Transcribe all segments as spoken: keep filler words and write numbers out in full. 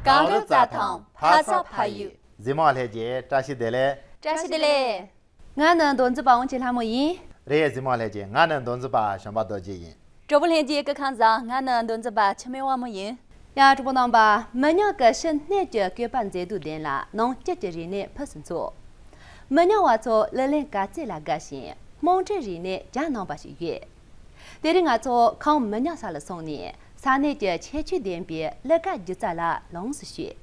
གངས་རི་རྩྭ་ཐང་ཕ་ས་ཕ་ཡུལ། གཟིགས་མོ་ལྷན་རྒྱས་བཀྲ་ཤིས་བདེ་ལེགས། བཀྲ་ཤིས་བདེ་ལེགས། ང་ནི་མདོ་འཛིན་པ་དབང་ཆེན་ལྷ་མོ་ཡིན། རེད། གཟིགས་མོ་ལྷན་རྒྱས། ང་ནི་མདོ་འཛིན་པ་བྱམས་པ་རྡོ་རྗེ་ཡིན། གྲོགས་པོ་ལྷན་རྒྱས་སྐུ་ཁམས་བཟང་། ང་ནི་མདོ་འཛིན་པ་འཆི་མེད་དབང་མོ་ཡིན། ཡ། གྲོགས་པོ་རྣམ་པ། མི་ཉག་གི་ཕྱི་སྣོད་ཀྱི་བཀོད་པ་མཛེས་སྡུག་ལྡན་ལ་ནང་སྐྱིད་ཀྱི་རིག་གནས་ཕུན་སུམ་ཚོགས། མི་ཉག་བ་ཚོ་གླུ་ལེན་དཀའ་ཚེགས་ལ་དགའ་ཞིང་དམངས་ཁྲོད་རིག་གནས་གྱ་ནོམ་པ་ཞིག་ཡོད། དེ་རིང་ང་ཚོ་ཁམས་མི་ཉག་ས་ལ་སོང་ནས་ས་གནས་ཀྱི་ཁྱད་ཆོས་ལྡན་པའི་གླུ་གར་སྒྱུ་རྩལ་ལ་ལོངས་སུ་སྤྱོད།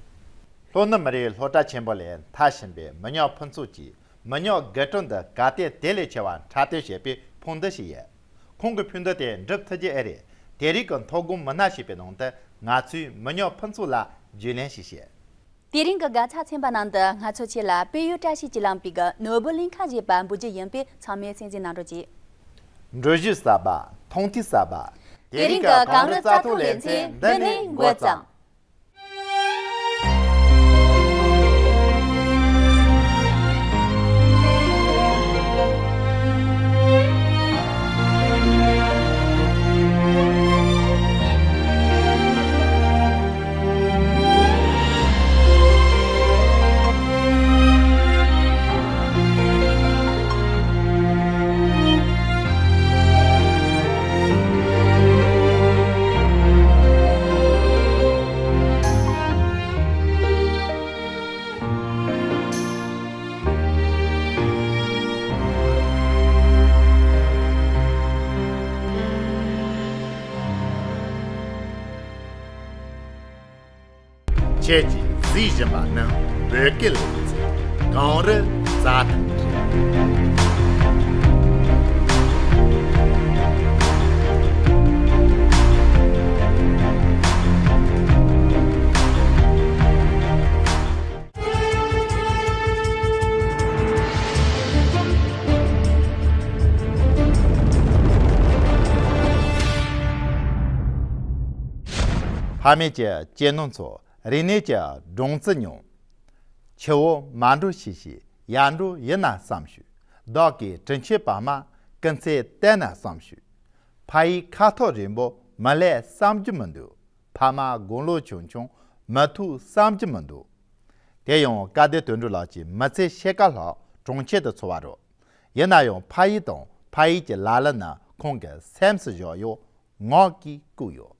ལྷོ་ནུབ་མི་རིགས་སློབ་གྲྭ་ཆེན་པོ་ལས་མཐར་ཕྱིན་པའི་མི་ཉག་ཕུན་ཚོགས་ཀྱིས། མི་ཉག་དགུ་སྒྲོན་དུ་ག་སྟེ་དེ་ལས་ཆེ་བ་འཁྲབ་སྟོན་བྱེད་པའི་ཕུགས་འདུན་ཞིག་ཡོད། ཁོང་གི་ཕུགས་འདུན་དེ་འགྲུབ་ཐུབ་རྒྱུ་ཨེ་རེད། དེ་རིང་གི་ཐོ་དགོང་མི་སྣ་ཞེས་པའི་ནང་དུ་ང་ཚོས་མི་ཉག་ཕུན་ཚོགས་ལ་རྒྱུས་ལོན་ཞིག་བྱས། དེ་རིང་གི་དགའ་ཚལ་ཚན་པ་ནང་དུ་ང་ཚོ་ཁྱེད་ལ་དཔལ་ཡུལ་བཀྲ་ཤིས་ཀྱིས་བླངས་པའི་གི་ནོར་བུ་གླིང་ཁ་ཞེས་པ་འབུལ་རྒྱུ་ཡིན་པས་ཚང་མས་གསན་གཟིགས་གནང་རོགས་གྱིས། འགྲུལ་བཞུད་གསར་པ། མཐོང་ཐོས་གསར་པ། དེ་རིང་གི་གངས་རི་རྩྭ་ཐང་ལེ་ཚན་འདི་ནས་འགོ་བརྩམས། ཁྱེད་ཀྱིས་གཟིགས་བཞིན་པ་ནི་བོད་སྐད་ལེ་ཚན་གངས་རི་རྩྭ་ཐང་རེད། ཕ་མེས་ཀྱི་གཅེས་ནོར་ཚོ། རིག་གནས་ཀྱི་སྦྲང་རྩི་མྱོང་། ཆུ་བོ་མ་འགྲོ་ཤེས་ཤེས། ཡར་འགྲོ་ཡིན་ན་བསམ་ཞུ། བདག་གི་དྲིན་ཆེན་པ་མ་སྐུ་ཚེ་བརྟན་ན་བསམ་ཞུ། ཕ་ཡུལ་ཁ་ཐོར་རིང་པོ་མི་ལས་བསམ་རྒྱུ་མི་འདུག་ཕ་མ་དགུང་ལོ་ཆུང་ཆུང་མི་ཐུག་བསམ་རྒྱུ་མི་འདུག་དེ་ཡང་སྐལ་ལྡན་དོན་གྲུབ་ལགས་ཀྱིས་མི་ཚེ་ཕྱེད་ཀ་ལྷག་གྲོང་ཁྱེར་དུ་འཚོ་བ་རེད། ཡིན་ན་ཡང་ཕ་ཡུལ་དང་ཕ་ཡུལ་གྱི་ལ་གླུ་ནི་ཁོང་གི་སེམས་སུ་བཞག་ཡོད། ངག་གིས་བཀོད་ཡོད།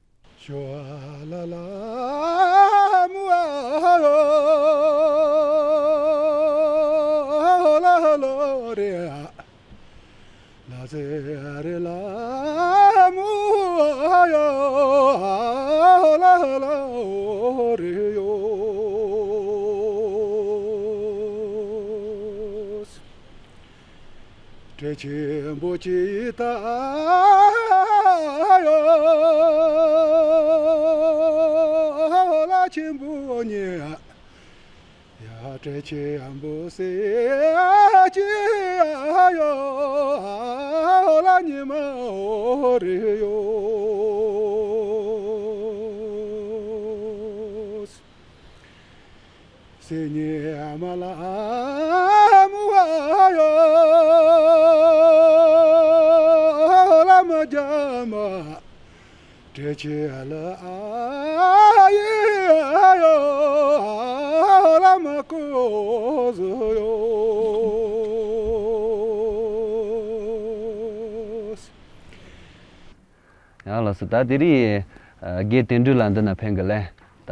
བྲེ་ཆེན་པོ་ཅིག་ད་ཡོད་ལ་ཆེན་པོ་ཉེ། ཡ་བྲེ་ཆེན་པོ་སེ་ཅི་ཡོད་ལ་ཉི་མ་འོ་རེ་ཡོད། སེ་ཉི་མ་ལ་མུ་ཡོད་ལ་མ་རྒྱ་མ། བྲེ་ཆེ་ལ་ཨ་ཡེ་ཡོ་ལ་མ་ཀོ་ཟོ་ཡོ། ཡང་ལགས་སོ། ད་དེ་རིང་ཨ་དགེ་དོན་གྲུབ་ལགས་འདི་ན་ཕེབས་གི་ལེ། ད་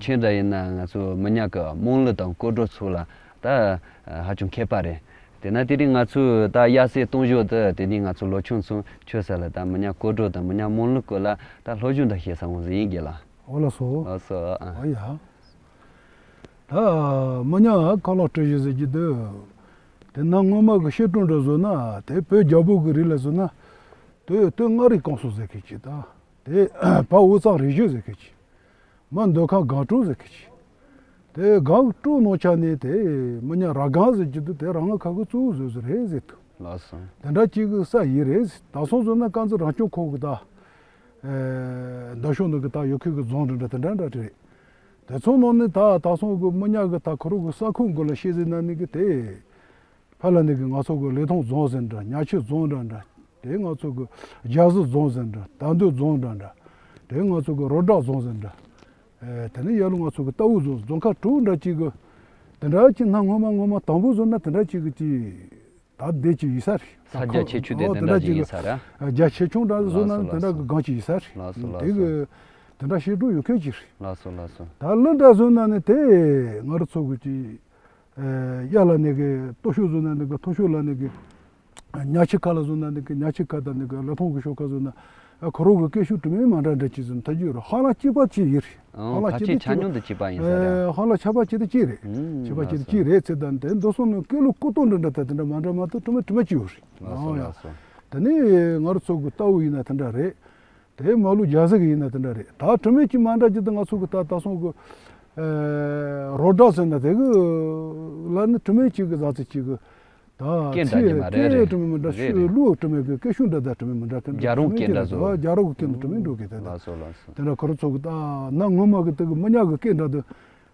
ཁྱེད་འདྲ་ཡིན་ན་ང་ཚོ་མི་ཉག་གི་དམངས་གླུ་དང་སྐོར་བྲོ་ཚོ་ལ་ད་ཧ་ཅང་མཁས་པ་རེད། དེ་ན་དེ་རིང་ང་ཚོས་ད་དབྱར་གསོལ་གཏོང་ཞོར་དུ་དེ་ནས་ང་ཚོ་ལོ་ཆུང་ཚོ་ཆོས་ས་ལ་ད་མི་ཉག་སྐོར་བྲོ་དང་མི་ཉག་དམངས་གླུ་སྐོར་ལ་ད་སློབ་སྦྱོང་འདྲ་བྱེད་ས་འོང་ཟེར་ཡིན་གྱི་ལ། འོ་ལགས་སོ། ལགས་སོ། ཨ། འོ་ཡ། ད་མི་ཉག་ཁ་ལག་སྤྲོད་ཞོར་ཟེར་གྱི་འདུག་དེ་ན་སྔོན་མ་གི་བཤད་སྲོལ་འདྲ་བཟོ་ན་དེ་བོད་རྒྱལ་པོ་གི་རིང་ལ་བཟོ་ན་དེ་སྟོད་མངའ་རིས་ཀོང་སོ་ཟེར་མཁན་ཅིག་དང་དེ་བར་དབུས་གཙང་རིག་གཞུང་ཟེར་མཁན་ཅིག་མ་མདོ་ཁམས་སྒང་དྲུག་ཟེར་མཁན་ཅིག་དེ་སྒང་དྲུག་ནང་ཆ་ནས་དེ་མི་ཉག་ར་སྒང་ཟེར་གྱི་འདུག་དེ་ར་ང་ཁ་གི་གཙོ་བོ་བཟོས་བཟོས་རེད་ཟེར་འདུག་ལགས་སོ། དེ་འདྲ་གཅིག་གི་ས་ཡིན་རེད། ད་སོང་ཟེར་ན་དཀར་མཛེས་རང་སྐྱོང་ཁུལ་གི་ད་ཨེ་འདབས་གཤོག་ནང་གི་ད་ཡོད་མཁན་གི་རྫོང་འདྲ་འདྲ་དེ་འདྲ་འདྲ་རེད། དེ་ཚོ་ནང་ནས་ད་ད་སོང་གི་མི་ཉག་གི་ད་ཁོ་རང་གི་ས་ཁོངས་གི་ལ་བཤད་ཟེར་ན་ནི་གི་དེ། ཕ་ལ་ནི་གི་ང་ཚོ་གི་ལི་ཐང་རྫོང་ཟེར་འདྲ། ཉ་ཆུ་རྫོང་འདྲ་འདྲ། དེ་ང་ཚོ་གི་རྒྱ་བཟི་རྫོང་ཟེར་འདྲ། དར་འདོད་རྫོང་འདྲ་འདྲ། དེ་ང་ཚོ་གི་རོ་བྲག་རྫོང་ཟེར་འདྲ། ཨེ། དེ་ནས་ཡར་ལ་ང་ཚོ་གི་རྟའུ་བཟོ། རྫོང་ཁག་དྲུག་འདྲ་གཅིག་གི་དེ་འདྲ་གཅིག་ན། སྔོན་མ་སྔོན་མ་དང་པོ་བཟོ་ན་དེ་འདྲ་གཅིག་གི་ཅིག་ད་བསྡད་ཀྱི་ཡིན་ས་རེད། ས་རྒྱ་ཆེ་ཆུང་དེ་ཨོ་དེ་དེ་འདྲ་འདྲ་གཅིག་གི་ཡིན་ས་རེད། རྒྱ་ཆེ་ཆུང་འདྲ་བཟོ་ན་ལགས་སོ། དེ་འདྲ་གི་སྒང་གཅིག་ཡིན་ས་རེད། ལགས་སོ། ལགས་དེ་གི་སོ། དེ་འདྲ་ཤེས་འགྲོ་ཡོད་མཁན་ཅིག་རེད། ལགས་སོ། ལགས་སོ། ད་གླུ་འདྲ་བཟོ་ན་ནི་དེ་ང་རང་ཚོ་གི་ཅིག་ཨེ། གཡག་ལ་ནི་གི་སྟོད་ཤོག་བཟོ་ན་ནི་གི་མཐོ་ཤོག་ལ་ནི་གི་ཉག་ཆུ་ཁ་ལ་བཟོ་ན་ནི་གི་ཉག་ཆུ་ཁ་དང་ནི་གི་ལ་ཐོང་གི་ཤོག་ཁ་བཟོ་ན། ཨ། ཁོ་རང་གི་སྐད་ཤུགས་དྲི་མེད་མ་འདྲ་འདྲ་ཅིག་བཟོ་ན་ཐག་ཆོད་རེད། ཧང་ལ་གཅིག་པ་གཅིག་ཡིན་རེད། ཨང་། ཧང་ལ་ཁ་གཅིག་ཆ་སྙོམས་དུ་གཅིག་པ་ཡིན་ས་རེད། ཨེ། ཧང་ལ་ཆ་པ་གཅིག་དང་གཅིག་རེད། ཨུམ། ཆ་པ་གཅིག་དང་གཅིག་རེད་ཟེར། ད་དེ་མདོ་སོང་ནི་སྐད་ལུགས་སྐུ་སྟོང་འདྲ་འདྲ་ད་དེ་འདྲ་མ་འདྲ་མ་གཏོགས་དྲི་མེད་དྲི་མེད་གཅིག་ཡོད་རེད། ལགས་སོ། ཨང་། ལགས་སོ། དེ་ནས་ང་རང་ཚོ་གི་རྟའུ་ཡིན་ན་དེ་འདྲ་རེད། དེ་མ་ལུག་རྒྱ་ཟིག་ཡིན་ན་དེ་འདྲ་རེད། ད་དྲི་མེད་ཀྱི་མ་འདྲ་ཅིག་ད་ང་ཚོ་གི་ད་ད་སོང་གི། ཨེ། རོ་བྲག་ཟེར་ན་དེ་གི་ལ་ནི་དྲི་མེད་ཅིག་གི་ཟ་ཚིག་ཅིག་གི་ད་སྐད་འདྲ་ཅིག་མ་རེད། སྐད་རེད། དྲི་མེད་མི་འདྲ། རེད། ཤུ་རེད། གླུ་དྲི་མེད་གི་སྐད་ཤུགས་འདྲ་ད་དྲི་མེད་མི་འདྲ་གི། རྒྱ་རོང་སྐད་འདྲ་བཟོ། རྒྱ་རོང་གི་སྐད་འདྲ་དྲི་མེད་འགྲོ་གི་དེ་ད། ལགས་སོ། ལགས་སོ། དེ་འདྲ་ཁོ་རང་ཚོ་གི་ད་ན་སྔོན་མ་གི་དེ་གི་མི་ཉག་གི་སྐད་འདྲ་དེ།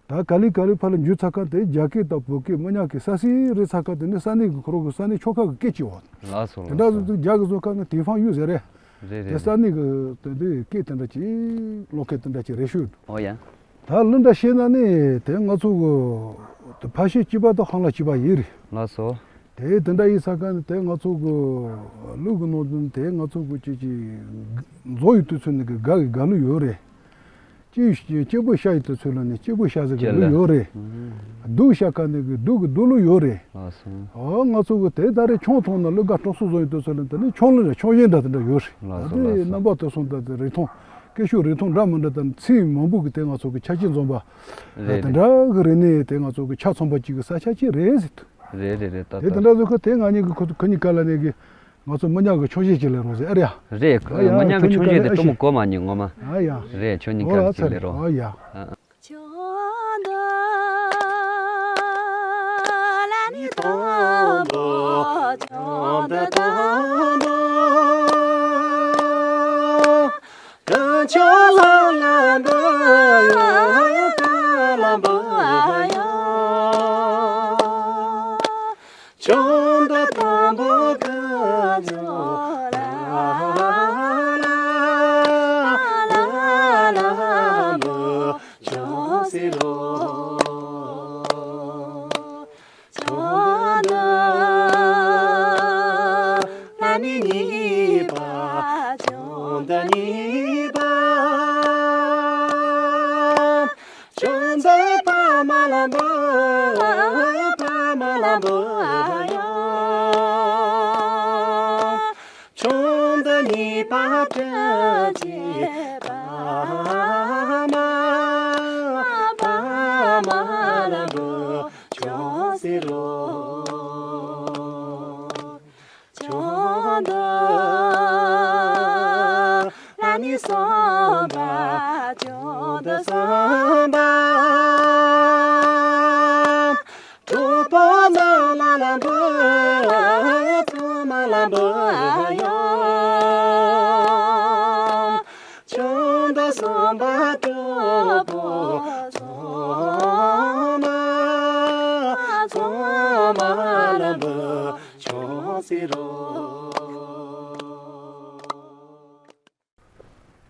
ད་ག་ལེ་ག་ལེ་ཕར་ལ་འཇུ་ཚ་ཁ་དེ་རྒྱ་སྐད་དང་བོད་སྐད་མི་ཉག་གི་ས་སྲིད་རེད་ཚ་ཁ་དེ་ནི་ས་གནས་ཀྱི་ཁོ་རང་གི་ས་གནས་ཆོལ་ཁ་གི་སྐད་ཅིག་འོང་། ལགས་སོ། དེ་འདྲ་ལགས་སོ། ཟུག་རྒྱ་གི་བཟོ་ཁ་ནི་དེ་ཕང་ཡུ་ཟེར་རེད། རེད་རེད། དེ་ས་གནས་ཀྱི་དེ་འདྲའི་སྐད་དེ་འདྲ་ཅིག་ལོ་སྐད་དེ་འདྲ་ཅིག་རེད་ཤོད། ཨོ་ཡ། ད་གླུ་འདྲ་ཤེས་ན་ནི་དེ་ང་ཚོ་གི་དེ་ཕ་ཤུལ་གཅིག་པ་དང་ཧང་ལ་གཅིག་པ་ཡིན་རེད། ལགས་སོ། དེ་དེ་འདྲ་ཡིན་ས་ག་ནི་དེ་ང་ཚོ་གི་གླུ་གི་ནང་དོན་དེ་ང་ཚོ་གི་ཅིག་ཅིག་མཛོ་ཡི་དུས་ཚོད་ནི་གི་དགའ་གི་དགའ་གླུ་ཡོད་རེད། སྐྱེ་སྐྱེ་བོ་ཤ་ཡི་དུས་ཚོད་ལ་ནི་སྐྱེ་བོ་ཤ་ཟེར་གི་ལུ་ཡོད་རེད། སྡུག་ཤ་ཁ་ནི་གི་སྡུག་གི་སྡུག་ལུ་ཡོད་རེད། ཨ་སོང་། ཨོ་ང་ཚོ་གི་དེ་ད་རེས་ཆང་འཐུང་ན་གླུ་དགའ་སྤྲོ་སོ་བཟོ་ཡི་དུས་ཚོད་ལ་དེ་ནི་ཆང་ལུ་རེད། ཆང་གཞས་འདྲ་དེ་འདྲ་ཡོད་རེད། ལགས་སོ། ད་དེ་ལགས་སོ། རྣམ་པ་དེ་སོང་ད་དེ་རིགས་མཐོང་སྐད་ཤུགས་རིགས་མཐོང་འདྲ་མི་འདྲ་དང་ཚིག་མང་པོ་གི་དེ་ང་ཚོ་གི་ཆ་ཅི་འཛོམས་པ། རེད་དེ་རེད། འདྲ་གི་རིག་གནས་དེ་ང་ཚོ་གི་ཆ་ཚང་པ་གཅིག་གི་ས་ཆ་གཅིག་རེད་ཟེར། རེད་རེད་རེད། ད་དེ་ད་དེ་འདྲ་བཟོ་ཁ་དེ་ང་གཉིས་གི་ཁོ་ཁོ་གཉིས་ཀ་ལ་ནས་གི། ང་ཚོ་མི་ཉག་གི་ཆོས་བཤད་ཅིག་ལས་རོགས་ཟེར་ཨ་རེ་ཡ། རེད། ཨ་ཡ། མི་ཉག་གི་ཆོས་ཆོས་བཤད་དེ་ཨ་སྤྲོ་མོ་ཤི། གོ་མ་ཉན་ངོ་མ། ཨ་ཡ། རེད། ཆོས་ཉིན་ཨོ་ཨ་ཀ་ཅིག་ལས་ཚ་རེད། རོགས། ཨ་ཡ། ཨ་ཨ།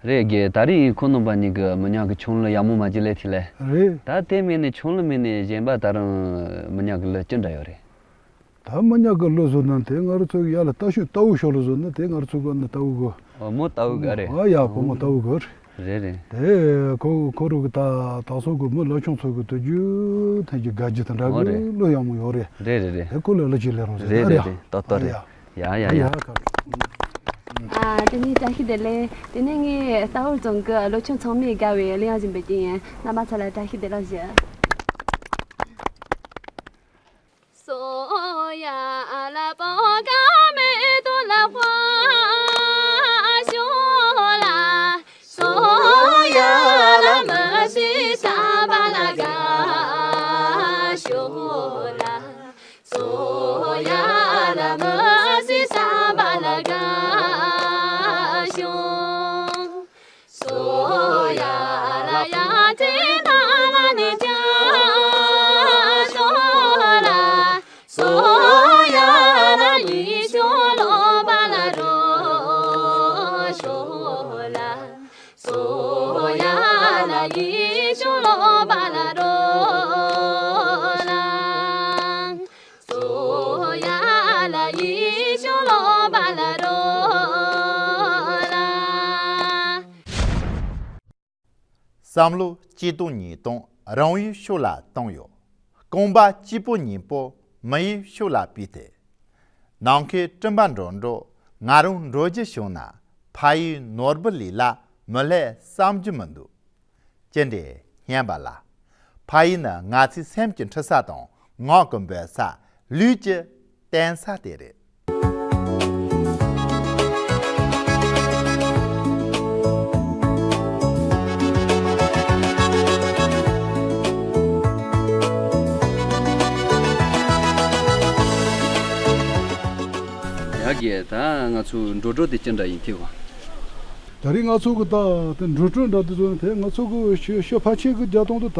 རེད་རྒན། ད་རེས་ཁོང་རྣམ་པ་གཉིས་ཀྱིས་མི་ཉག་གི་ཆང་གླུ་ཡག་མོ་མ་ཅིག་ལས་ཐིག་ལེ། རེད། ད་དེ་མིན་ནས་ཆང་གླུ་མིན་ནས་གཞན་པ་ད་རུང་མི་ཉག་གི་གླུ་ཅི་འདྲ་ཡོད་རེད། ད་མི་ཉག་གི་གླུ་བཟོ་ན་དེ་ང་རང་ཚོ་གི་ཡར་ལ་རྟ་ཤུལ་རྟ་བོ་ཤོར་ལ་བཟོ་ན་དེ་ང་རང་ཚོ་གི་ཨ་ནི་རྟ་བོ་གི། ཨོ་མོ་རྟ་བོ་གི་རེད། ཨ་ཡ་བུ་མོ་རྟ་བོ་གི་རེད། རེད་རེད། དེ་ཁོ་ཁོ་རང་གི་ད་དེང་སང་གི་མི་ལོ་ཆུང་ཚོ་གི་དུ་རྒྱུ་ཐན་གྱི་དགའ་རྒྱུ་དེ་འདྲ་ཨོ་གི་རེད། གླུ་ཡག་མོ་ཡོད་རེད། རེད་རེད་རེད། དེ་ཁོ་ལ་གླུ་ཅིག་ལེན་རོགས་ཟེར། རེད་ཨ་རེད་ཡ། རེད། ཏོག་ཏོག་རེད། ཨ་ཡ། ཡ་ཡ་ཡ། ཁ། ཨ། དེ་ནས་བཀྲ་ཤིས་བདེ་ལེགས། དེ་ནས་ངས་རྟ་བོ་རྫོང་གི་ལོ་ཆུང་ཚང་མས་དགའ་བའི་གླུ་དབྱངས་ཤིག་འབུལ་གྱི་ཡིན། རྣམ་པ་ཚོ་ལ་བཀྲ་ཤིས་བདེ་ལེགས་ཞུ། བསམ་བློ་སྐྱིད་སྡུག་གཉིས་སྟོང་རང་ཡུལ་ཕྱོགས་ལ་བཏང་ཡོད། རྐང་པ་གཅིག་པོ་གཉིས་པོ་མི་ཡུལ་ཕྱོགས་ལ་ཕུད་དེ། ནམ་མཁའི་སྤྲིན་པ་འགྲོ་འགྲོ་ང་རང་འགྲོ་རྒྱུ་བྱུང་ན། ཕ་ཡུལ་ནོར་བུ་གླིང་ལ་མི་སླེབས་བསམ་རྒྱུ་མི་འདུག་ཅི་འདྲའི་སྙན་པ་ལ། ཕ་ཡུལ་ནི་ང་ཚོའི་སེམས་ཀྱི་འཁྲུག་ས་དང་ངག་གི་འབོད་ས། ལུས་ཀྱི་བརྟེན་ས་དེ་རེད། ཡ་གི་ད་ང་ཚོ་འགྲོ་གྲོན་དེ་ཅི་འདྲ་ཡིན་ཐིག་གོ། ད་རེས་ང་ཚོ་གི་ད་དེ་འགྲོ་གྲོན་འདྲ་དེ་ཚོ་ནི་དེ་ང་ཚོ་གི་ཤོ་ཤོ་ཕལ་ཆེར་གི་བརྒྱ་སྟོང་དུ་ད་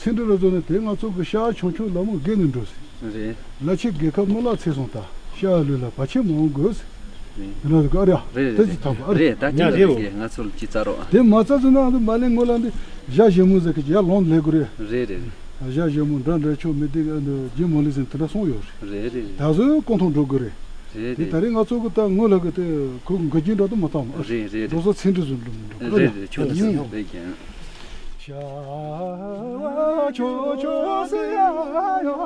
ཚིག་འབྲུ་ལ་ཚོ་ནི་དེ་ང་ཚོ་གི་ཤ་ཆུང་ཆུང་ལ་མོ་བརྒལ་ནས་འགྲོ་ཟེར། རེད། ལ་ཆེ་རྒྱལ་ཁབ་མི་ལ་ཚེ་སོང་ད་ཤ་ལུས་ལ་བ་ཆེ་མང་དགོས་ཟེར། རེད། དེ་འདྲ་ཟེར་གི་ཨ་རེད། རེད་ད་དེ་ཅི་ཐག་པ་ཨ་རེད། རེད་ད་ཅི་ཡ་འདྲ་རེད་ཟེར་གི་ང་ཚོ་ལ་ཅི་རྩ་རོགས་ཨ། དེ་མ་རྩ་ཟེར་ན་ཨ་ནི་མ་ལེ་ངོ་ལ་འདི་ཞ་ཞི་མོ་ཟེར་གི་ཡ་ལོང་ལེ་དགོས་རེད། རེད་རེད། ཞ་ཞི་མོ་འདྲ་འདྲ་ཆོ་མི་དེ་ཨ་འདི་རྒྱུ་མ་ལུས་ཟེར་དེ་འདྲ་སོང་ཡོད་རེད། རེད་རེད། ད་གཟོད་ཀོང་ཐང་འགྲོ་དགོས་རེད། རེད་དེ་རེད། ད་རེས་ང་ཚོ་གི་ད་ངོ་ལ་གི་དེ་ཁོ་གི་འགུལ་རྐྱེན་འདྲ་དུ་མ་བཏང་བ། རེད་རེད་ཆོ། འགྲོ་ས་ཚིག་འབྲུ་ཟུར་འགྲོ་མི་འགྲོ་རེད་རེད་ཆོ། དེ་ཟིན་རེད་ཀྱང་། ཤ་ཆོ་ཆོ་སི་ཡ་ཡོ།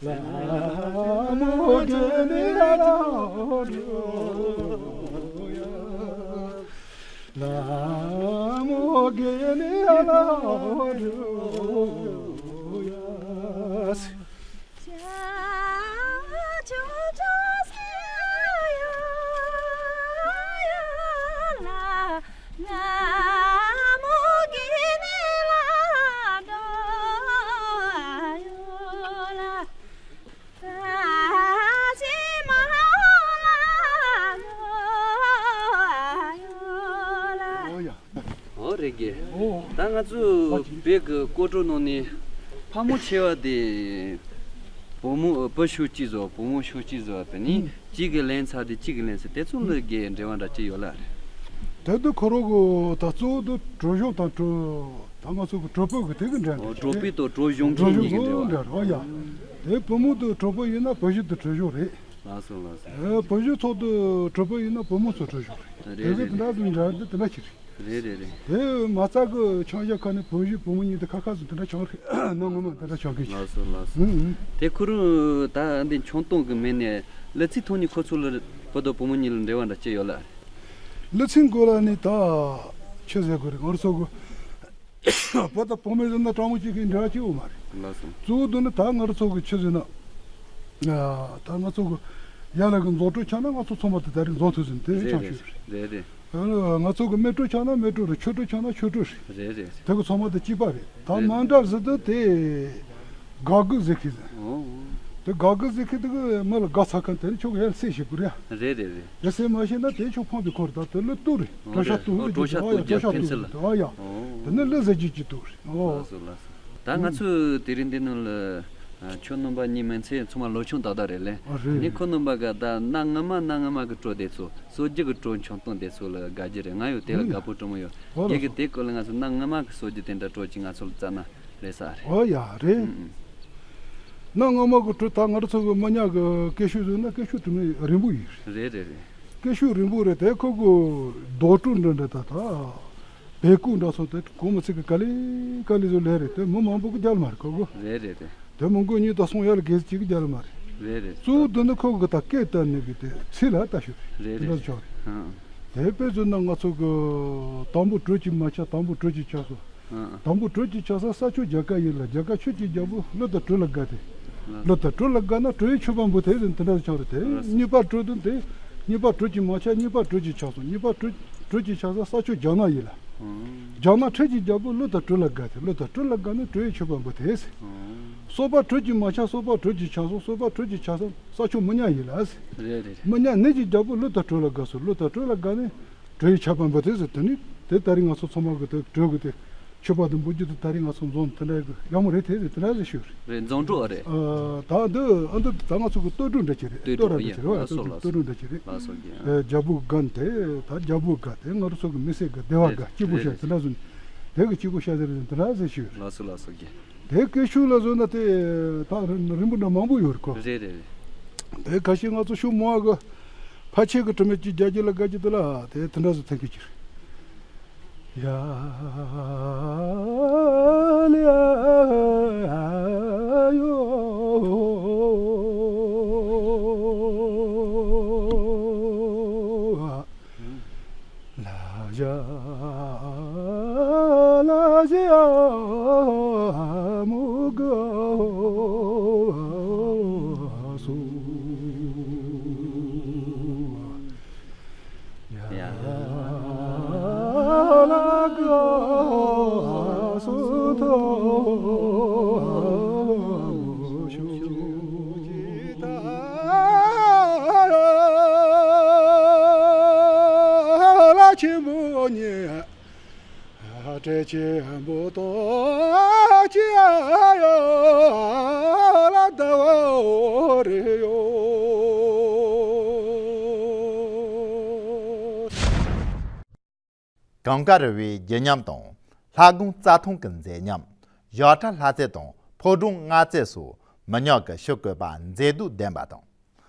ལ་མོ་གེ་ནི་ཡ་ལ་ཡོ། ལ་མོ་གེ་ནི་ཡ་ལ་ཡོ། ཨོ་ཡ། ཨོ་རེད་གི། ཨོ། ད་ང་ཚོ་བོད་ཀྱི་སྐོར་བྲོ་ནང་ནས་ཕ་མ་ཆེ་བ་དེ་བུ་མོ་བུ་ཤོག་གཅིག་བཟོ་བུ་མོ་ཤོག་གཅིག་བཟོ་བ་དེ་ནི་གཅིག་གི་ལན་ཚ་དེ་གཅིག་གི་ལན་ཚ་དེ་ཚོ་ལ་གི་འབྲེལ་བ་འདྲ་ཅི་ཡོད་ལ་རེད། དེ་དུ་ཁོ་རང་གི་ད་གཙོ་བོ་དུ་བྲོ་གཞུང་དང་བྲོ་ད་ང་ཚོ་གི་བྲོ་པོ་གི་དེ་གི་འབྲེལ་ཨོ་འདྲ་བྲོ་པོ་དང་བྲོ་གཞུང་གི་གཉིས་ཀྱི་འབྲེལ་བ། འབྲེལ་ཨོ་ཡ། དེ་བུ་མོ་དུ་བྲོ་པོ་ཡིན་ན་བུ་གཞི་དུ་བྲོ་གཞུང་རེད། ལགས་སོ་ལགས་སོ། ཨ། བུ་གཞི་ཚོགས་འདུ་གྲོགས་པོ་ཡིན་ན་བུ་མོ་ཚོ་གྲོགས་ཤོག་རེད། རེད་དེ་གི་རེད་དེ་འདྲ་དུ་འདྲ་ཅིག་རེད། རེད་རེད་རེད། དེ་མ་རྩ་གི་ཆང་ཞག་ཁ་ནས་བུ་གཞི་བུ་མོ་གཉིས་དེ་ཁ་ཁ་སུ་དེ་འདྲ་ཆགས་རེད། ནང་ངོ་མ་དེ་འདྲ་ཆགས་གི་ཅིག་ལགས་སོ་ལགས་སོ། ཨུ་ཨུ། དེ་ཁོ་རང་ད་འདི་ཆང་འཐུང་གི་མེད་ནས་གླུ་ཚིག་ཐོག་ནས་ཁོ་ཚོ་ལ་བུ་དང་བུ་མོ་གཉིས་ལ་འབྲེལ་བ་འདྲ་ཅི་ཡོད་ལ། གླུ་ཚིག་མགོ་ལ་ནི་ད་ཆི་ཟེར་དགོས་རེད་ང་རང་ཚོ་གི་བུ་དང་བུ་མོ་ཟེར་ན་དྲང་མོ་གཅིག་གི་འབྲེལ་བ་གཅིག་པོ་མ་རེད། ལགས་སོ། གཙོ་བོ་དེ་ནི་ད་ང་རང་ཚོ་གི་ཆི་ཟེར་ན། ད་ང་ཚོ་གི་ཡ་ལ་གི་འཛོམས་གྲོལ་ཆགས་ན་ང་ཚོ་ཚང་མ་དེ་ད་རེས་འཛོམས་ཐུབ་ཟིན་དེ་རེད་ཆགས་རེད་ཤོད་རེད། རེད་རེད། ང་ཚོ་གི་མི་གྲོལ་ཆགས་ན་མི་གྲོལ་རེད། ཆོས་གྲོལ་ཆགས་ན་ཆོས་གྲོལ་རེད། རེད་རེད། དེ་གི་ཚང་མ་དེ་གཅིག་པ་རེད། ད་རེད། མ་འདྲ་ཟེར་དུས་དེ་དགག་དགོས་ཟེར་མཁན་ཟེར། ཨོ། དེ་དགག་དགོས་ཟེར་མཁན་དེ་གི་མི་ལ་དགག་ཚར་མཁན་དེ་ནི་ཁྱོད་གི་ཡར་སེ་ཞིག་དགོས་རེད། རེད་རེད་རེད། དེ་སེ་མ་ཤེས་ན་དེ་ཁྱོད་ཕངས་པའི་ཁོར་ད་དེ་གླུ་གཏོར་རེད། ཨོ་བྲོ་ཤ་རེད། གཏོར་ཨོ་རེད། བྲོ་ཤ་ཨོ་ཡ་གཏོར་བྲོ་ཤ་རྒྱབ་ཕན་གཏོར་ཚུལ་རེད། ཨོ་ཡ། ཨོ། དེ་ནི་གླུ་ཟེར་རྒྱུ་གཅིག་གཏོར་རེད། ཨོ། ལགས་སོ་ལགས་སོ། ད་ང་ཚོས་དེ་རིང་འདི་ནང་ལ་ཨ་ཁྱོད་རྣམ་པ་གཉིས་མིན་ཚེ་ཚང་མ་ལོ་ཆུང་དག་དག་རེད་ལེ། ཨ་རེད། ནི་ཁོ་རྣམ་པ་ག་ད་གནའ་སྔ་མ་གནའ་སྔ་མ་གི་བྲོ་དེ་ཚོ་སྲོལ་རྒྱུན་གི་བྲོ་ཆང་འཐུང་དེ་ཚོ་ལ་དགའ་རྒྱུ་རེད། ང་ཡོད་དེ་ལ་ཨུ་དགའ་པོ་དྲོན་མོ་ཡོད། ཨོ་ལགས་རྒྱ་གི་སོ། དེ་སྐོར་ལ་ང་ཚོ་གནའ་སྔ་མ་གི་སྲོལ་རྒྱུན་དེ་འདྲ་བྲོ་ཅིག་ང་ཚོ་ལ་བསྩལ་ན་ལེ་ས་རེད། ཨོ་ཡ་རེད། ཨུ་ཨུ། གནའ་སྔ་མ་གི་བྲོ་ད་ང་རང་ཚོ་གི་མི་ཉག་གི་སྐད་ཤུགས་ཟེར་ན་སྐད་ཤུགས་དྲི་མེད་རིང་པོ་ཡིན། རེད་རེད་རེད། སྐད་ཤུགས་རིང་པོ་རེད། དེ་ཁོ་གི་རྡོ་བྲོ་འདྲ་འདྲ་ད་ད། བལ་སྐུ་འདྲ་སོགས་དེ་གོང་མི་ཚིག་གི་ག་ལེ་ག་ལེ་བཟོ་ལས་རེད། དེ་མི་མང་པོ་གི་རྒྱལ་མ་རེད་ཁོ་གི། རེད་རེད་རེད། དེ་མི་མགོ་གཉིས་དང་གསུང་ཡ་ལ་གེ་ཅིག་གི་རྒྱལ་མ་རེད། རེད་རེད། གཙོ་བོ་དེ་ནི་ཁོ་གི་ད་སྐད་བཏང་ནི་གི་དེ་ཚིག་ལ་ལྟ་ཤོད་རེད། རེད་དེ་འདྲ་རེད་ཆོག་རེད། ཧང་། དེ་དཔེ་བཟོ་ན་ང་ཚོ་གི་དང་པོ་བྲོ་གཅིག་མ་ཆགས་དང་པོ་བྲོ་གཅིག་ཆགས་སོང་། ཧང་ཧང་། དང་པོ་བྲོ་གཅིག་ཆགས་ས་ས་ཆུ་རྒྱ་གར་ཡིན་ལ་རྒྱ་གར་ཆུ་གཅིག་རྒྱལ་པོ་གླུ་དང་བྲོ་ལ་དགའ་སྟེ། ལགས། གླུ་དང་བྲོ་ལ་དགའ་ན་བྲོ་ཡི་མཆོད་པ་འབུལ་དེ་ཟེར་དེ་འདྲ་ཆགས་རེད་དེ། ལགས། གཉིས་པ་བྲོ་དེ་དེ། གཉིས་པ་བྲོ་གཅིག་མ་ཆགས་གཉིས་པ་བྲོ་གཅིག་ཆགས་སོང་། གཉིས་པ་བྲོ་བྲོ་གཅིག་ཆགས་ས་ས་ཆུ་རྒྱ་ནག་ཡིན་ལ། ཨང་། རྒྱ་ནག་ཁྲི་གཅིག་རྒྱལ་པོ་གླུ་དང་བྲོ་ལ་དགའ་སྟེ། གླུ་དང་བྲོ་ལ་དགའ་ནས་བྲོ་ཡི་མཆོད་པ་འབུལ་དེ་ཟེར། ཨང་། སོག་པོ་བྲོ་གཅིག་མ་ཆགས་སོག་པོ་བྲོ་གཅིག་ཆགས་སོང་། སོག་པོ་བྲོ་གཅིག་ཆགས་སོང་ས་ཆུ་མི་ཉག་ཡིན་ལ་ཟེར། རེད་རེད། མི་ཉག་ནི་གཅིག་རྒྱལ་པོ་གླུ་དང་བྲོ་ལ་དགའ་སོང་། གླུ་དང་བྲོ་ལ་དགའ་ནས་བྲོ་ཡི་མཆོད་པ་འབུལ་དེ་ཟེར། དེ་ནི་དེ་ད་རིང་ང་ཚོ་ཚང་མ་གི་དེ་བྲོ་གི་དེ། མཆོད་པ་དང་འབུལ་རྒྱུ་དེ་ད་རིང་ང་ཚོ་འཛོམས་དེ་འདྲ་གི་ཡག་མོ་རེད་དེ་དེ་འདྲ་ཟེར་ཞུ་རེད། རེད། འཛོམས་གྲོགས་ཨ་རེད། ཨ། ད་འདི་ཨ་འདི་ད་ང་ཚོ་གི་ལྟོ་གྲོགས་འདྲ་ཅིག་རེད། ལྟོ་ལྟོ་ར་གྲོགས་འདྲ་ཅིག་རེད་བ། ལགས་སོ་ལགས་སོ། ལྟོ་གྲོགས་འདྲ་ཅིག་རེད། ལགས་སོ་རྒན། ཨེ། རྒྱལ་པོ་དགའ་དེ་ད་རྒྱལ་པོ་དགའ་དེ་ང་རང་ཚོ་གི་མི་སེར་དགའ་སྡེ་བ་དགའ་སྐྱིད་པོ་བྱས་དེ་འདྲ་བཟོ་ནས་དེ་གི་སྐྱིད་པོ་བྱས་དེ་རེད་དེ་འདྲ་ཟེར་ཞུ་རེད། ལགས་སོ་ལགས་སོ་རྒན། དེ་སྐད་ཤུགས་ལ་བཟོས་ན་དེ་ད་རིང་པོ་འདྲ་མང་པོ་ཡོད་རེད་ཁོ། རེད་རེད་རེད། དེ་ཁ་ཤས་ང་ཚོ་ཤུགས་མང་བ་གི་ཕལ་ཆེར་གྱི་དྲི་མེད་ཀྱི་རྒྱལ་རྒྱུད་ལ་དགའ་རྒྱུ་དེ་ལ་དེ་དེ་འདྲ་ཟིག་ཐོན་གི་ཀྱི་རེད། ཡ་ལེ་ཡོ། ལ་ཞ་ལ་ཞ་མུ་ག་སུ། ཡ་ལ་ག་སུ་ཐོ་ཤུ་ཅི་ད་ལ་ཆེན་པོ་ཉེ། ཨ་བྲེ་ཆེན་པོ་ཏོ་ཅི་ཡ་ལ་ད་བ་རེ་ཡོ། གངས་དཀར་རི་བོའི་བརྗིད་ཉམས་དང་། ལྷ་སྒང་རྩྭ་ཐང་གི་མཛེས་ཉམས། བཞག་ཁྲ་ལྷ་རྩེ་དང་ཕོ་བྲང་མངའ་རྩེ་སོགས་མི་ཉག་གི་ཕྱི་བཀོད་པ་མཛེས་སྡུག་ལྡན་པ་དང་།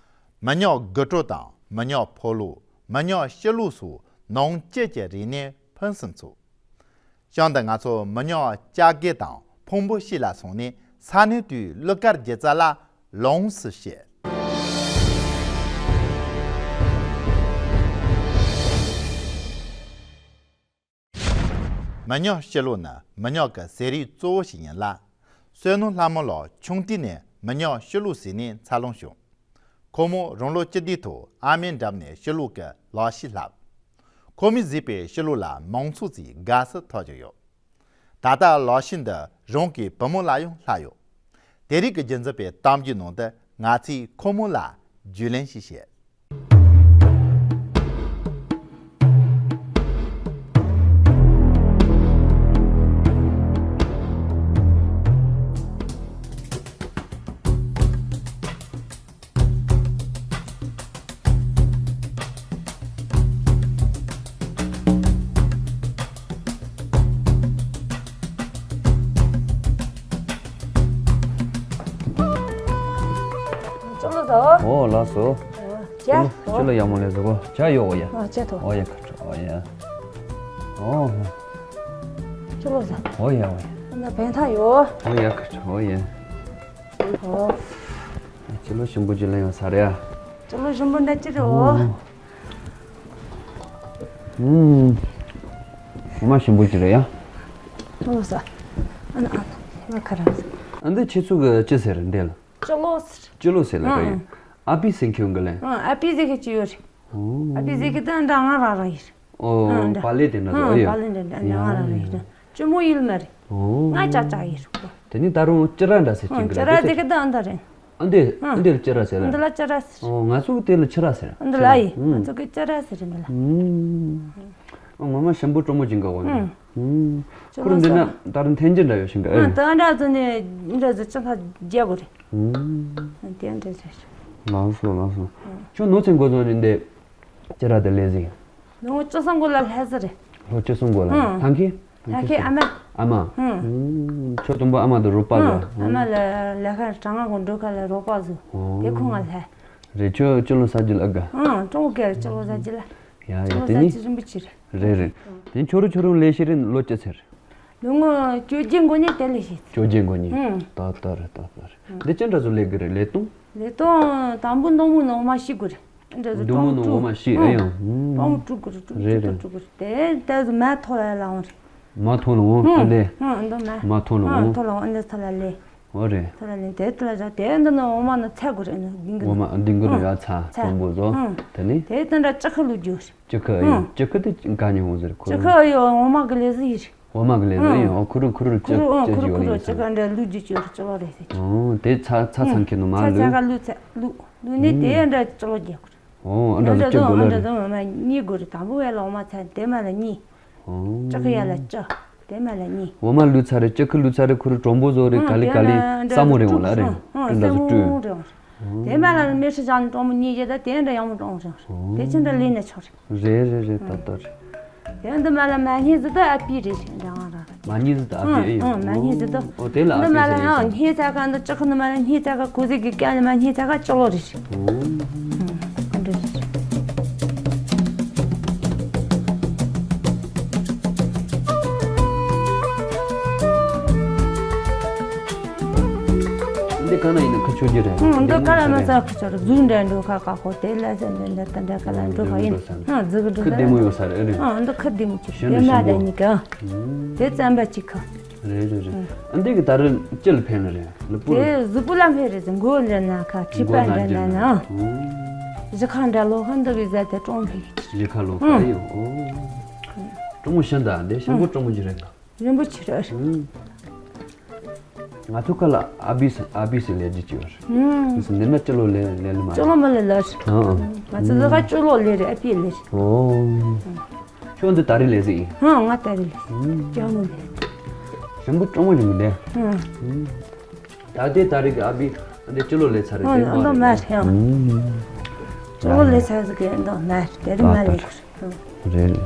མི་ཉག་དགུ་བྲོ་དང་མི་ཉག་ཕོ་ལོ། མི་ཉག་ཕྱི་ལོ་སོགས་ནང་སྐྱིད་ཀྱི་རིག་གནས་ཕུན་སུམ་ཚོགས། བྱང་དུ་ང་ཚོ་མི་ཉག་ལྕགས་དཀར་དང་ཕུང་པོ་ཤེལ་ལ་སོང་ནས་ས་གནས་དེའི་གླུ་གར་སྒྱུ་རྩལ་ལ་ལོངས་སུ་སྤྱད། མི་ཉག་ཕྱི་ལོ་ནི་མི་ཉག་གི་ཟས་རིགས་གཙོ་བོ་ཞིག་ཡིན་ལ། བསོད་ནམས་ལྷ་མོ་ལགས་ཆུང་དུས་ནས་མི་ཉག་ཕྱི་ལོ་ཟིན་ནས་འཚར་ལོངས་བྱུང་། ཁོ་མོ་རང་ལོ་བཅུ་དུས་ཐོག་ཨ་མའི་འགྲམ་ནས་ཕྱི་ལོ་གི་ལག་ཤེས་བསླབས། ཁོ་མོས་བཟོས་པའི་ཕྱི་ལོ་ལ་མང་ཚོགས་ཀྱིས་དགའ་བསུ་ཐོབ་ཀྱི་ཡོད། ད་ལྟ་ལག་ཤེས་འདི་རང་གི་བུ་མོ་ལ་ཡང་བསླབས་ཡོད། དེ་རིང་གི་རྒྱུན་འཛིན་པའི་གཏམ་རྒྱུད་ནང་དུ་ང་ཚོས་ཁོ་མོ་ལ་རྒྱུས་ལོན་ཞིག་བྱེད། ཅོག་ལོ་ཟ། འོ་ལགས་སོ། ཅ། ཅི་ལ་ཡག་མོ་ལས་ཟ་གོ། ཅ་ཡོ། འོ་ཡ། ཨ་ཅ་ཐོ། འོ་ཡ་ཁ་ཁྲ། འོ་ཡ། འོ། ཅོག་ལོ་ཟ། འོ་ཡ་འོ་ཡ། ན་བན་ཐ་ཡོ། འོ་ཡ་ཁ་ཁྲ། འོ་ཡ། འོ། ཅི་ལོ་ཞིམ་པོ་ཅི་ལ་ཡང་ཟ་རེ་ཡ། ཅོག་ལོ་ཞིམ་པོ་འདྲ་ཅི་རེད་འོ། ཨུམ། ངོ་མ་ཞིམ་པོ་ཅི་རེད་ཡ། ཅོག་ལོ་ཟ། ཨ་ན་ཨ་ན་ཁ་ར། ཨ་འདི་ཁྱེད་ཚོ་གི་ཅི་ཟེར་འདི་ལ། ཅོག་ལོ་ཟེར། ཅོག་ལོ་ཟེར་ལ་ག་ཡིན། ཨ་པི་སེང་ཁྱོད་གི་ལན། ཨ་པི་ཟེར་གི་ཅི་ཡོད་རེད། ཨ་པི་ཟེར་གི་ད་འདྲ་ང་ར་ར་ཡིན། ཨོ། ཨ་འདྲ། བག་ལེབ་དེ་འདྲ་ཨ་ཟེར་ཨེ་ཡོད། བག་ལེབ་འདྲ་འདྲ་ང་ར་ར་ཡིན། ཅི་མོ་ཡིན་མ་རེད། ཨོ། ང་ཅག་ཅག་ཡིན་རེད། དེ་ནི་ད་རུང་ཅི་ར་འདྲ་ཟེར་ཅིང་གི་ཅི་ར་ཟེར་གི་ད་འདྲ་རེད། ཨ་འདི་ཨ་འདི་ལ་ཅི་ར་ཟེར་ར། འདི་ལ་ཅི་ར་ཟེར། ཨོ་ང་ཚོ་གི་དེ་ལ་ཅི་ར་ཟེར། འདི་ལ་ཡིན། ང་ཚོ་གི་ཅི་ར་ཟེར་འདི་ལ། ཨོ་ངོ་མ་ཞིམ་པོ་སྤྲོ་མོ་ཅིང་ག་བ་ནི། ཁུར་འདི་ན་ད་རུང་འཐེན་ཅི་འདྲ་ཡོད་ཤིང་གི། ཨ་ད་འདྲ་ཚོ་ནི་འདྲ་ཚོ་ཅི་ཁ་རྒྱག་གོ་རེད། དེ་འདྲ་ཟེར། ལགས་སོ་ལགས་སོ། ཁྱོད་ནོར་ཚན་འགོ་བཙུགས་ནས་འདི་ཅི་ར་དེ་ལས་ཟིན། ལོ་ངོ་བཅུ་གསུམ་འགོ་ལ་ལྷ་ས་རེད། ལོ་བཅུ་གསུམ་འགོ་ལ། ཨང་། ཐང་ཁེ། ལྷ་ཁེ་ཨ་མ། ཨ་མ། ཨང་། ཁྱོད་དུམ་བུ་ཨ་མ་དང་རོགས་པ་ལ། ཨང་། ཨ་མ་ལ་ལ་ཁ་གྲང་ང་གོ་འགྲོ་ཁ་ལ་རོགས་པ་བཟོ། ཨོ། དེ་ཁོ་ང་ལྷ། རེད། ཁྱོད་ཅི་ལོ་ས་རྒྱུ་ལ་ཨ་དགའ། ཨང་། ཀྲོང་གེ་ཅི་ལོ་ས་རྒྱུ་ལ། ཡ་ཡ། ཅི་ལོ་དེ་ས་ནི་རྒྱུ་རིན་པོ་ཆེ་རེད། རེད་རེད། དེ་ཁྱོད་རང་ཁྱོད་རང་ལས་ཤེས་རིན་ལོ་ཅི་ཚེ་རེད། ལོ་ངོ་བཅོ་བརྒྱད་འགོ་ནས་དེ་ལས་ཤེས། བཅོ་བརྒྱད་འགོ་ནས། ཨང་། ཏག་ཏག་རེད། ཏག་ཏག་རེད། འདི་ཅི་འདྲ་བཟོ་ལས་དགོས་རེད། ལས་སྟོང་། ལས་སྟོང་དང་པོ་འདོང་མོ་ནང་མ་ཤི་དགོས་རེད། འདྲ་བཟོ་འདོང་མོ་ནང་འོ་མ་ཤི་ཨ་ཡང་། ཨང་། དང་པོ་དཀྲུག་དགོས་རེད། དཀྲུག་རེད་དཀྲུག་རེད། དཀྲུག་དཀྲུག་དཀྲུག་དེ་ལྟ་བུ་མ་ཐོ་ལ་ལ་འོང་རེད། མ་ཐོ་ལ་འོང་། ཨ་ཨང་། འདི་མ། མ་ཐོ་ལ་ཨང་། འོང་། ཐོ་ལ་འོང་། འདི་ཐོ་ལ་ལས། འོ་རེད། ཐོ་ལ་ལས་དེ་ཐོ་ལ་བཞག་དེ་འདི་ནང་འོ་མ་ནང་ཚ་དགོས་རེད། འདི་འགི་འོ་མ་འདི་འགི་ནང་ཡ་ཚ། ཚ་དང་པོ་བཟོ། ཨང་། དེ་ནི། དེ་དེ་འདྲ་ལྕགས་ཁུ་བླུགས་རྒྱུ་རེད། ལྕགས་ཁུ་ཨ་ཡོ། ཨང་། ལྕགས་ཁུ་དེ་ག་ཉོ་འོང་ཟེར་ཁོ། ལྕགས་ཁུ་ཨ་ཡོ་འོ་མ་གི་ལས་ཟིག་ཡིན། འོ་མ་གི་ལས་ཟིག་ཨ་ཡོ། ཁུ་རུ་ཁུ་རུ་ལྕགས་ཁུ་རུ་ཨང་ཁུ་རུ་ཁུ་རུ་ལྕགས་ཁུ་འདྲ་བླུགས་རྒྱུ་ཅིག་ཡོད་རེད། ལྕགས་ལོ་རེད་ཟེར་གྱི། ཨོ་དེ་ཚ་ཚ་ཚང་ཁྱེར་ནོ་མ་ཚ་ཚ་ལུག་ག་བླུགས་ཚ་བླུགས་བླུགས་ནས་དེ་འདྲ་ལྕགས་ལོ་རྒྱག་དགོས་རེད། ཨོ་ཨ་འདྲ་ཟིག་ལྕགས་ལོ་ཨ་འདྲ་ཟིག་འོ་མ་གཉིས་དགོས་རེད། དང་པོ་བས་ལ་འོ་མ་ཚ་དེ་མ་ལ་གཉིས། ཨོ། ལྕགས་ཁུ་ཡ་ལ་ལྕགས་དེ་མ་ལ་གཉིས། འོ་མ་བླུགས་ཚར་རེད། ལྕགས་ཁུ་བླུགས་ཚར་རེད། ཁུ་རུ་གྲོང་པོ་བཟོ་རེད། ཨང་། ག་ལེ་ག་ལེ་ས་མོ་རེད་འོང་ལ་རེད། ཨང་། དེ་འདྲ་ཟིག་སྤྲོད། ཨང་། དེ་མ་ལ་མེ་ཧྲི་བཞག་ནས་གྲོང་པོ་གཉིས་བརྒྱད་ད་དེ་འདྲ་ཡང་མོ་གྲོང་རེད། ཨོ། དེ་ཅི་འདྲ་ལས་ནས་ཆོག་རེད། རེད་རེད་རེད། ཏག་ཏག་རེད། དེ་འདི་མ་ལ་མ་སྙེ་ཟི་ད་ཨ་པི་རེད་རེད་འདྲ་ང་ར་ར། མ་སྙེ་ཟི་ད་ཨ་པི་ཨེ་ཡོད། ཨང་། མ་སྙེ་ཟི་ད། ཨོ་དེ་ལ་ཨ་འདི་མ་ལ་ཡང་སྙེ་ཚ་ག་འདི་ལྕགས་ཁུ་འདི་མ་ལ་སྙེ་ཚ་ག་ཁོ་ཟིག་གི་ཀ་ལ་མ་སྙེ་ཚ་ག་ལྕགས་ལོ་རེད་རེད། ཨོ། ཨང་། འདི་རེད། ན་ཡིན་ན་ཁ་ཆོད་ཀྱི་རེད། ཨང་། འདི་ག་ལ་ན་ས་ཁ་ཆོད་རེད། རྫུན་འདྲ་འགྲོ་ཁ་ཁ་ཁོ་དེ་ལ་ཟེར་འདི་འདི་ད་འདྲ་ག་ལ་འགྲོ་ཁ་ཡིན། ཨང་། རྫུན་འགྲོ་ས་ཁ་བདེ་མོ་ཡོད་ས་རེད། ཨང་། འདི་ཁ་བདེ་མོ་ཆེ། ཞིམ་རེད། དེ་མ་ཞིམ་པོ། ད་ཉི་ག་དེ་རྩམ་པ་གཅིག་ཁ། རེད་རེད་རེད། ཨ་འདི་གི་ད་རེད་ཅི་ལ་ཕན་ལ་རེད། ལུ་པུ་དེ་གཟུགས་པོ་ལ་ཕན་རེད་ཟེར། མགོ་འདྲ་ན་ཁ་མཁྲིས་པ་འདྲ་ན་ན། ཨང་། གཞི་ཁ་འདྲ་ལོ་ཁ་འདི་གི་ཟ་དེ་ཀྲོང་ཕན་གི་ཆེ། གཞི་ཁ་ལོ་ཁ་ཡོད། ཨོ། ཀྲོང་མོ་ཤིན་ད་འདི་ཞིམ་པོ་ཀྲོང་མོ་ཅི་རེད་ལ། རིན་པོ་ཆེ་རེད། ཨང་། ང་ཚོ་ཁ་ལ་ཨ་བིས་ཨ་བིས་ལས་རྒྱུ་ཅི་བར། ཨང་། ནི་ན་ཅི་ལོ་ལས་ལས་ལ་མ། ཅི་ལོ་མ་ལས་ལ། ཨང་། ང་ཚོ་ལ་ཁ་ཅི་ལོ་ལས་རེད། ཨ་བིས་ལས་རེད། ཨོ། ཁྱོད་འདི་ད་རེས་ལས་ཟིག་ཡིན། ཨང་། ང་ད་རེས་ལས་ཟིག་ཨང་། ཅང་མོ་ལས། ཞིམ་པོ་ཅང་མོ་ཞིམ་པོ་ལས། ཨང་། ད་དེ་ད་རེས་ཀྱི་ཨ་བིས་འདི་ཅི་ལོ་ལས་ཚར་རེད། ཨང་། དེ་མ་འདོ་མ་རེད། ཨང་། ཅི་ལོ་ལས་ཚར་ཟིག་གི་འདོ་མ་རེད། དེ་རིང་མ་ལས་ཁུར། རེད་རེད་རེད།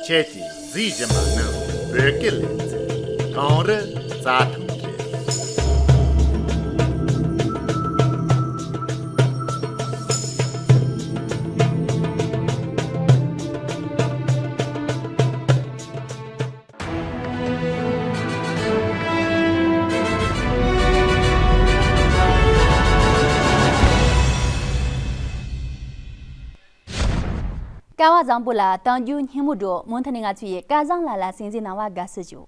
ཁྱེད་ཀྱིས་གཟིགས་བཞིན་པ་ནི་བོད་སྐད་ལས་ཚན་གངས་རི་རྩྭ་ཐང་རེད། སྐལ་བ་བཟང་པོ་ལ་དལ་འབྱོར་སྙིང་པོ་སྒྲོག་མུ་མཐུད་ནས་ང་ཚོའི་སྐལ་བཟང་ལགས་ལ་གསན་གཟིགས་གནང་བར་དགའ་བསུ་ཞུ།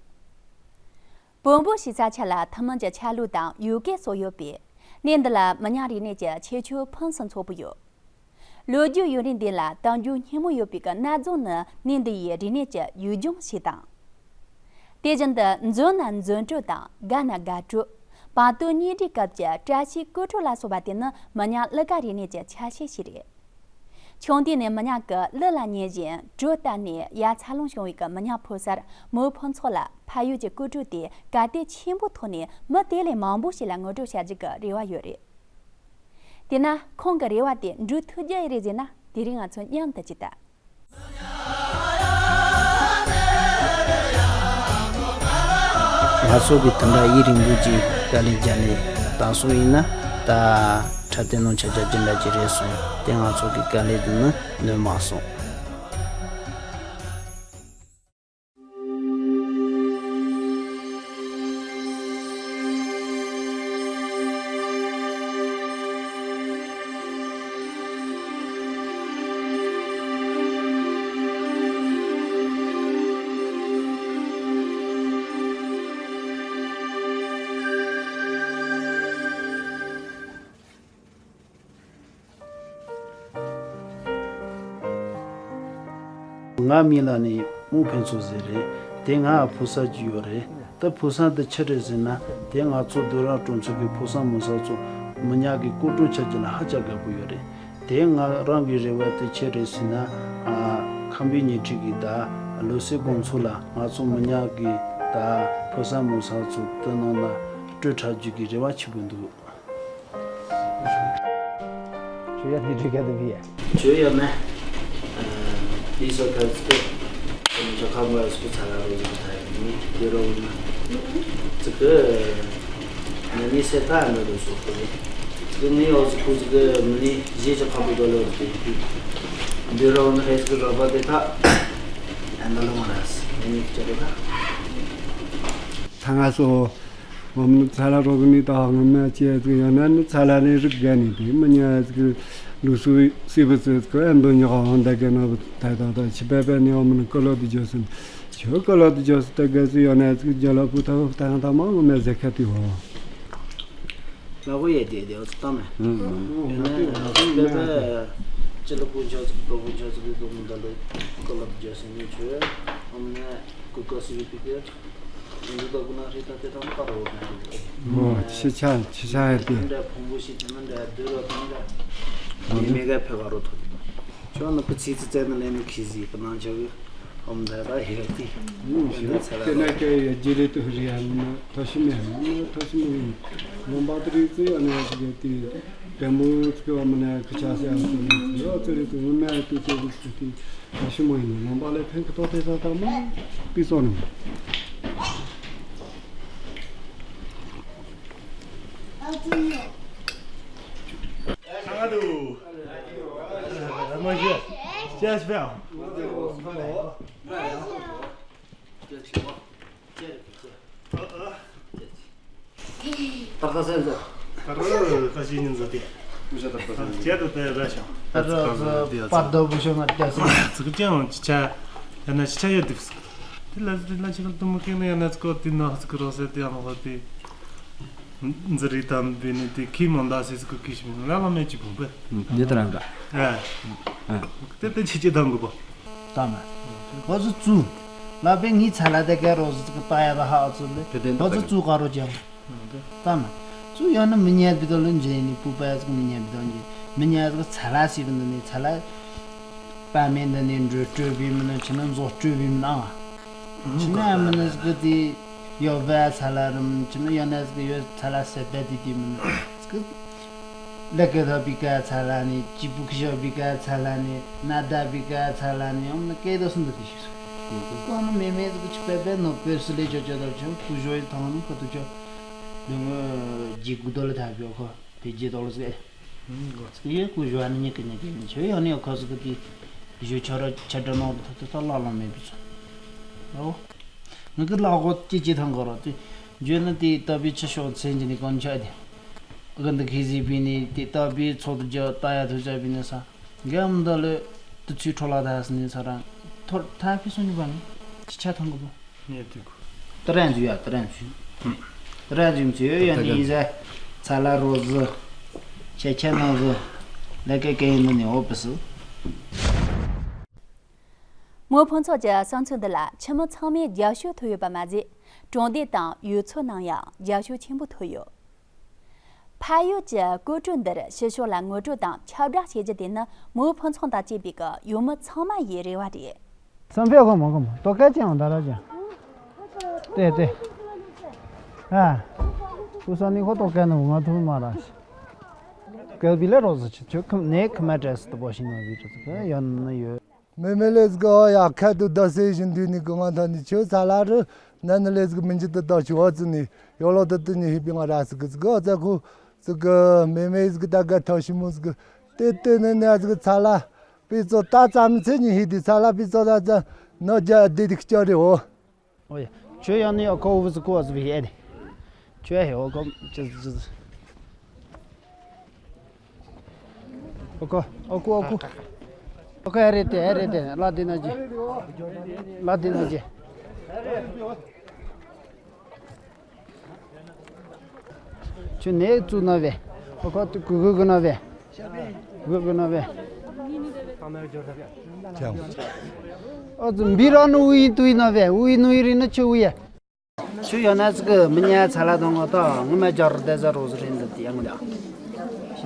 བོན་པོ་ཞེས་ས་ཆ་ལ་ཐུན་མོང་གི་ཆ་ལུགས་དང་ཡུལ་སྐད་སོགས་ཡོད་པས། གནས་འདི་ལ་མི་ཉག་རིག་གནས་ཀྱི་ཁྱད་ཆོས་ཕུན་སུམ་ཚོགས་པོ་ཡོད། ལོ་རྒྱུས་ཡུན་རིང་ལྡན་ལ་དལ་འབྱོར་སྙིང་པོ་ཡོད་པའི་གནའ་རྫོང་ནི་གནས་འདི་ཡི་རིག་གནས་ཀྱི་ཡུལ་ལྗོངས་ཤིག་དང་། དེ་བཞིན་དུ་མཛོད་ན་མཛོད་བྲོ་དང་སྒར་ན་སྒར་བྲོ། བར་དོ་གཉེན་སྒྲིག་སྐབས་ཀྱི་བཀྲ་ཤིས་སྐུ་བྲོ་ལ་སོགས་པ་དེ་ནི་མི་ཉག་གླུ་གར་རིག་གནས་ཀྱི་ཆ་ཤས་ཤིག་རེད། ཆུང་དུས་ནས་མི་ཉག་གི་གླུ་ལ་ཉན་བཞིན་བྲོ་བཏབ་ནས་ཡ་མཚར་ལོངས་བྱུང་བའི་གི་མི་ཉག་ཕོ་གསར་མོ་ཕུན་ཚོགས་ལ་ཕ་ཡུལ་གྱི་སྐུ་བྲོ་དེ་གལ་གཏད་ཆེན་པོའི་ཐོག་ནས་མི་དེ་ལས་མང་པོ་ཞིག་ལ་ངོ་སྤྲོད་བྱ་རྒྱུ་གི་རེ་བ་ཡོད་རེད། དེས་ན་ཁོང་གི་རེ་བ་དེ་འགྲུབ་ཐུབ་རྒྱུ་ཡིན་རེད་ཟེར་ན། དེ་རིང་ང་ཚོ་མཉམ་དུ་ཅིག་ལྟ། ང་ཚོ་གི་དེ་འདྲ་ཡིད་རིང་པོ་ཅིག་དཀའ་ལས་རྒྱག་ནས་བཏང་སོང་ཡིན་ན། ད་འཕྲལ་བསྟུན་ནང་ཆ་རྒྱག་རྒྱུ་འདྲ་ཅིག་རེད་སོང་། དེ་ང་ཚོ་གི་དཀའ་ལས་དེ་ནི་ནོར་མ་སོང་། ང་མིང་ལ་ནི་མོ་ཕུན་ཚོགས་ཟེར་རེད། དེ་ང་ཕོ་གསར་གྱི་ཡོད་རེད། ད་ཕོ་གསར་འདི་ཆི་རེད་ཟེར་ན། དེ་ང་ཚོ་རྡོ་ར་གྲོང་ཚོ་གི་ཕོ་གསར་མོ་གསར་ཚོ་མི་ཉག་གི་སྐུ་བྲོ་འཆར་རྒྱུ་ལ་ཧ་ཅང་དགའ་པོ་ཡོད་རེད། དེ་ང་རང་གི་རེ་བ་དེ་ཆི་རེད་ཟེར་ན། ཨ། ཁམས་པའི་ཉེ་འཁྲིས་ཀྱི་ད་ལོ་སི་དགོང་ཚོ་ལ་ང་ཚོ་མི་ཉག་གི་ད་ཕོ་གསར་མོ་གསར་ཚོ་དེ་ནང་ལ་བྲོ་འཁྲབ་རྒྱུ་གི་རེ་བ་ཆེན་པོ་འདུག་ཆོས་ཡ་ནི་འགྲིག་ག་འདུག་གི། ཆོས་ཡ་ནི། ཨ། དེ་སོ་ཁ་ཚིག་ཇ་ཁ་མ་སྐུ་ཚ་ལ་རོ་ཡིན་ཐ་ཡིན་དེ་རོ་ཡིན། ཚིག་གི་ནི་ནི་སེ་ཐ་ནི་རོ་སོ་ཁོ་ཡིན། ཚིག་གི་ནི་ཡོ་ཚིག་ཁུ་ཚིག་གི་མི་ནི་ཞེ་ཇ་ཁ་པོ་དོ་ལོ་དེ་དེ་རོ་ནི་རེ་ཚིག་རོ་པ་དེ་ཐ་ཨ་ནི་ལོ་མ་ར་སི་ནི་ནི་ཅ་རེ་ཐ། ཐ་ང་སོ། ཨོམ་ནི་ཚ་ལ་རོག་ནི་ད་ཧང་མ་ཅེ་ཟིག་ཡོད་ན་ནི་ཚ་ལ་ནི་རིག་ག་ནི་དེ་མི་ཉ་ཟིག་ལུགས་སུ་སི་བུ་ཙི་ཁོ་ཨན་དོ་ཉི་ཧང་ད་ག་ན་བུ་ད་ད་ད་ཆི་པ་པ་ནི་ཨོམ་ནི་ཀོ་ལོ་དི་ཇོ་སི་ཆོ་ཀོ་ལོ་དི་ཇོ་སི་ད་ག་སི་ཡོད་ན་ཟིག་ཇོ་ལ་བུ་ད་བུ་ད་ཧང་ད་མ་ཨོམ་ཟེ་ཁ་ཏི་ཧོ། ལ་གོ་ཡེ་དེ་དེ་ཨོ་ཙི་ཏ་མེ། ཡོད་ན་ལུགས་སུ་པ་པ་ཅི་ལ་བུ་ཇོ་སི་ཏོ་བུ་ཇོ་སི་གི་དོ་མུ་ད་ལོ་ཀོ་ལོ་དི་ཇོ་སི་ནི་ཆོ་ཨོམ་ནི་ཀུ་ཀོ་སི་བི་པི་ཀེ། འདི་ལྟ་བུ་ན་རི་ད་དེ་དང་ཀ་རོ་ན་རི། མོ་ཤི་ཆ་ཤི་ཆ་ཡ་དེ། འདྲ་ཕུང་པོ་ཞིག་དེ་ན་འདྲ་བསྡུ་རོ་དང་འདྲ། མི་མེ་ག་ཕེ་བ་རོ་ཐོ། ཁྱོད་ནི་ཀུ་ཚི་ཚི་ཙེ་ན་ལེ་ནི་ཁི་ཟི་པ་ནང་ཆ་གི་ཨོམ་ད་ད་ཧེ་ཏི། མོ་ཤི་དེ་ན་ཀེ་ཡ་ཇི་རེ་ཏུ་རི་ཡ་ནི་ཐོ་ཤི་མེ་ནི་ཐོ་ཤི་མེ་ནི་ལོམ་པ་ཏུ་རི་ཙི་ཡ་ནི་ཡ་ཅི་གེ་ཏི། དེ་མོ་ཚིག་བ་མིན་ན་ཁུ་ཆ་སེ་ཨ་སོ་ནི་ཡོད་ཚོད་རེད། དུ་མི་མེད་དུ་ཚོད་རེད། དུ་དེ་ད་ཤི་མོ་ཡིན་ནོ་ལོང་པ་ལས་ཕན་ཁི་ཏོ་དེ་ད་ད་མ་པི་སོ་ནི། ཏག་ཏག་སེམས་ཚོ། ད་རུང་ཁ་ཤས་ཉིན་ཟ་དེ། བུ་ཤ་ད་པ་སེམས་ཚོ། ཁྱེད་དུ་དེ་ར་ཤང་། ད་རུང་པར་དོ་བུ་ཤ་ང་བརྒྱ་སེམས། ཚིག་ཅང་ཅི་ཆ། ཡང་ན་ཅི་ཆ་ཡོད་དུས། དེ་ལ་ཟི་ལ་ཅི་ག་དུ་མུ་ཀེ་ནི་ཡང་ན་ཚིག་གོ་དེ་ན་ཚིག་རོ་སེ་དེ་ཡང་ལོ་དེ། འཛི་རི་དམ་བི་ནི་དེ་ཁི་མོ་འདའ་སེ་ཚིག་གི་ཁི་ཤི་མི་ལ་ལ་མེ་ཅི་བུང་པེ། འདི་ད་རང་ག་ཨ། དེ་དེ་ཆི་ཅི་དང་གི་པོ། ཏ་མ། ཁོ་ཚོ་བཙུགས། ལ་པའི་ངའི་ཚ་ལ་དེ་ག་རོ་ཟི་ཀི་ཏ་ཡ་ད་ཧ་ཨ་ཚོ་ལེ། ཁོ་ཚོ་བཙུགས་ག་རོ་ཅང་། ཏ་མ། བཙུགས་ཡོད་ན་མི་ཉལ་བི་དོ་ལོ་འཇེ་ནི་པུ་པ་ཡ་ཟི་ཀི་མི་ཉལ་བི་དོ་འཇེ། མི་ཉལ་ཟི་ཀི་ཚ་ལ་སི་བི་འདི་ནི་ཚ་ལ། པ་མེ་འདི་ནི་འགྲོ་སྤྲོད་བི་མི་ནི་ཆི་ནི་འཛོག་སྤྲོད་བི་མི་ནི་ཨ། ཆི་ནི་ཨ་མི་ནི་ཟི་ཀི་དེ། ཡོ་བ་ཚ་ལ་རམ་ཆི་ནི་ཡོ་ན་ཟི་ཀི་ཡོ་ཚ་ལ་སེ་བ་དི་དི་མི་ནི་ཟི་ཀི། ལ་ཀ་ཐོ་བི་ཀ་ཚ་ལ་ནི་ཅི་པུ་ཁི་ཤོ་བི་ཀ་ཚ་ལ་ནི་ན་ད་བི་ཀ་ཚ་ལ་ནི་ཡོང་ནི་ཀེ་དོ་སུན་དོ་དི་ཤི་སུ། ཀོ་ནི་མེ་མེ་ཟི་ཀི་ཆི་པེ་པེ་ནོ་པེ་སི་ལེ་ཅོ་ཅོ་དོ་ཆོ་ཀུ་ཤོ་ཡི་ཐང་ནི་ཁོ་ཏུ་ཆོ། ལུ་ངོ་ཇི་གུ་དོ་ལ་ཐ་བི་ཡོ་ཁོ་ཕེ་ཇི་དོ་ལ་ཟི་ཀི། ཡེ་ཀུ་ཞུ་ཨ་ནི་ཉི་ཀི་ཉི་ཀི་ཡིན་ཆོས་ཡོད་ནི་ཡོད་ཁ་ཟི་ཀི་དེ་ཞུ་ཆོ་ར་ཆ་འདྲ་ནོ་ཐོ་ཐོ་ཐོ་ལ་ལ་མེད་པའི་ཚོ། ཨོ། ང་གི་ལ་གོ་ཅི་ཅི་ཐང་གོ་རོ་དེ་བརྗོད་ན་དེ་ལྟ་བུའི་ཆི་ཤོག་མཚན་གྱི་ནི་གོན་ཆ་དེ། ཨ་གི་འདི་ཁི་ཟི་པི་ནི་དེ་ལྟ་བུའི་ཚོགས་དུ་རྒྱ་ལྟ་ཡ་ཐུ་ཆ་པི་ནི་ས། འགའ་མི་འདའ་ལོས་དུ་ཚུའི་འཕྲོ་ལ་ད་སི་ནི་ས་རང་ཐོར་ཐ་ཕི་སོ་ནི་བ་ནི་ཅི་ཆ་ཐང་གོ་བོ། ངས་དུས་གོ། ཏི་རན་ཟུ་ཡ་ཏི་རན་ཟུ། ཏི་རན་ཟུ་མཚོ་ཡོད་ཡ་ནི་ཡིན་ཟེ། ཚ་ལ་རོ་ཟི། ཆེ་ཆེ་ནོ་ཟི། ལ་ཀེ་ཀེ་ཡིན་ནི་ནི་འོ་པི་སི། མོའི་ཕུན་ཚོགས་ཀྱི་བསམ་ཚུལ་འདི་ལ་ཁྱིམ་མི་ཚང་མས་རྒྱབ་སྐྱོར་ཐོབ་ཡོད་པ་མ་ཟད། གྲོང་སྡེ་དང་ཡུལ་ཚོ་ནང་ཡང་རྒྱབ་སྐྱོར་ཆེན་པོ་ཐོབ་ཡོད། ཕ་ཡུལ་གྱི་སྐུ་དྲུང་འདིར་ཕྱི་ཕྱོགས་ལ་ངོ་སྤྲོད་དང་ཁྱབ་བསྒྲགས་བྱེད་རྒྱུ་དེ་ནི་མོའི་ཕུན་ཚོགས་དང་བཅས་པའི་གི་ཡུལ་མི་ཚང་མ་ཡི་རེ་བ་རེད། བསམ་འཕེལ་གོ་མ་གོ་མ་ཏོ་སྐད་ཅིག་ཡང་ད་ར་ཅང་། ཏེ་ཏེ། ཨ། ཀུ་ས་ནི་ཁོ་ཏོ་སྐད་ནི་ང་ཐུག་མ་ར་ཤི། སྐད་བི་ལེ་རོ་ཟི་ཆི་ཆོ་ཁམ་ནེ་ཁ་མ་ཏྲེ་སི་ཏོ་བོ་ཤི་ནོ་བི་ཏོ་ཟི་ཡོད་ན་ཡོད། མེ་མེ་ལེ་ཟི་གི་ཨ་ཡ་ཁ་དུ་ད་སེ་བཞིན་དུས་ནི་གི་ང་ད་ནི་ཆོ་ས་ལ་རུ་ན་ནི་ལེ་ཟི་གི་མི་འཇི་ད་ད་ཆོ་ཨ་ཙི་ནི་ཡོ་ལོ་ད་ཏི་ནི་ཧི་པི་ང་ར་སི་གི་ཟི་གི་ཨ་ཙ་ཁུ་ཟི་གི་མེ་མེ་ཟི་གི་ད་ག་ཐ་ཤི་མུ་ཟི་གི་ཏེ་ཏེ་ནི་ནི་ཨ་ཟི་གི་ཚ་ལ། པི་ཙོ་ད་ཙམ་ཚེ་ཉི་ཧི་དི་ཚ་ལ་པི་ཙོ་ད་ཙམ་ནོ་ཇ་དི་དི་ཁྱོ་རི་འོ། ཨོ་ཡ། ཁྱོད་ཡང་ནི་ཨ་ཁོ་འུ་ཟི་ཁོ་ཟི་བི་ཨེ་དི། ཁྱོད་ཧེ་འོ་ཁོ་ཅི་ཟི་ཟི། ཨོ་ཁོ་ཨོ་ཁོ་ཨོ་ཁོ། ཨོ་ཁོ་ཨེ་རེད་དེ་ཨེ་རེད་དེ་ལ་དི་ན་ཅི། ལ་དི་ན་ཅི། ཁྱོད་ནས་བཙུགས་ན་བས། ཨོ་ཁོ་ཏུ་གུ་གུ་གུ་ན་བས། གུ་གུ་ན་བས། ཨོ་ཙི་འབི་ར་ནུ་ཝི་ཏུ་ཡི་ན་བས་ཝི་ནུ་ཡི་རི་ན་ཆུ་ཝི་ཡ། ཆུ་ཡོད་ན་ཙི་གི་མི་ཉལ་ཚ་ལ་དང་ང་ད་ངུ་མ་ཇར་དེ་ཟ་རོ་ཟི་རིན་དུ་དེ་ཡང་ལ།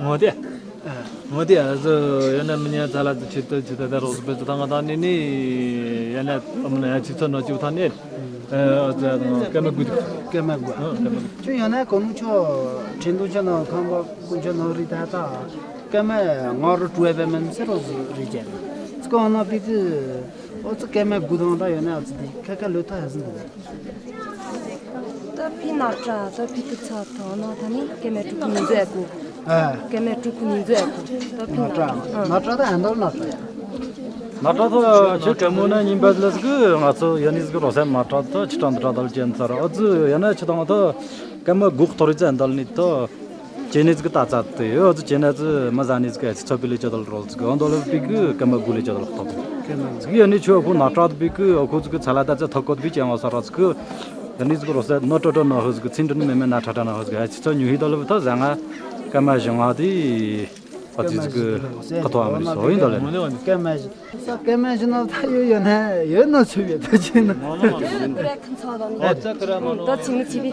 ངོ་དེ། ངོ་དེ་ཨ་ཟི་ཡོད་ན་མི་ཉལ་ཚ་ལ་ཙི་ཆི་ཏུ་ཆི་ཏུ་དེ་རོ་ཟི་པེ་ཙི་ཐང་ང་ད་ནི་ནི་ཡོད་ན་ཨ་མི་ན་ཡ་ཆི་ཚོ་ནོ་ཅི་བ་ཐང་ནི། ཨ་ཙི་ཀ་མ་གུ་དུ། ཀ་མ་གུ། ཨ་ཀ་མ་གུ། ཆུ་ཡོད་ན་གོ་ནུ་ཆོ་ཁྲིན་དུ་ཆོ་ནོ་ཁང་པ་ཀུན་ཆོ་ནོ་རི་ད་ད། ཀ་མ་ང་རུ་ཀྲུ་ཨེ་བེ་མན་སེ་རོ་ཟི་རི་ཅན། ཙི་གོ་ནོ་པི་ཀི། ཨོ་ཙི་ཀེ་མེ་དགུ་དང་ད་ཡོད་ན་ཨ་ཙི་དེ་ཁ་ཁ་ལོས་ཐ་ཧ་ཟིན་དུ། ད་ཕི་ནག་ཏྲ་ད་ཕི་ཏི་ཚ་ཐོ་ན་ད་ནི་ཀེ་མེ་ཀྲུ་ཁུ་ཉིན་ཛོ་ཨེ་གུ། ཨ། ཀེ་མེ་ཀྲུ་ཁུ་ཉིན་ཛོ་ཨེ་གུ། ད་ཕི་ནག་ཏྲ་ནག་ཏྲ་ད་ཨན་དར་ནག་ཏྲ་ཡ། ནག་ཏྲ་ད་ཆེ་གྲ་མོ་ན་ཉིན་པ་ལ་ཟིག་ང་ཚོ་ཡ་ནི་ཟིག་རོ་སེ་ནག་ཏྲ་ད་ཆི་ཏྲ་འདི་ཏྲ་ད་ལ་ཅན་ཚ་ར་ཨ་ཙི་ཡ་ན་ཆི་ཏང་ད་ཀེ་མེ་དགུ་ཐོ་རི་ཙ་ཨན་དར་ནི་ད། ཅེ་ནེ་ཙི་གི་ཏ་ཙ་ཏེ་ཡོད་ཙི་ཅེ་ནེ་ཙི་མ་ཟ་ནེ་ཙི་གི་ཨ་ཙི་ཚོ་པི་ལི་ཅོ་དལ་རོལ་ཙི་གི་ཨོ་འདོ་ལ་པི་གི་ཀ་མ་གུ་ལི་ཅོ་དལ་ཏོ། ཙི་གི་ཡ་ནི་ཆོ་ཁུ་ན་ཏྲ་པི་གི་ཨོ་ཁུ་ཙི་གི་ཚ་ལ་ཏ་ཙི་ཐོ་ཀོ་པི་ཅེ་ང་ས་ར་ཙི་གི་ཡ་ནི་ཙི་གི་རོ་སེ་ནོ་ཏྲོ་ཏྲོ་ན་ཧུ་ཙི་གི་ཚིན་ཏྲ་ནི་མེ་མེ་ན་ཏྲ་ཏྲ་ན་ཧུ་ཙི་གི་ཨ་ཙི་ཚོ་ཉུ་ཧི་དོ་ལ་པི་ཐོ་ཟ་ང་ཀ་མ་ཞི་ང་དི་ཨ་ཙི་ཙི་གི་ཁ་ཐོ་ཨ་མ་རི་སོ་ཡིན་དོ་ལ་ནི། ཀ་མ་ཞི། ས་ཀེ་མེ་ཞི་ན་ད་ཡོད་ཡོད་ན་ཡོད་ན་ཆུ་ཡོད་ད་ཅི་ན། ཀ་ར་ཁན་ཚ་དང་ནི། ཨོ་ཙ་ཀ་ར་མ་ནོ། ད་ཚིག་མི་ཚིག་པི།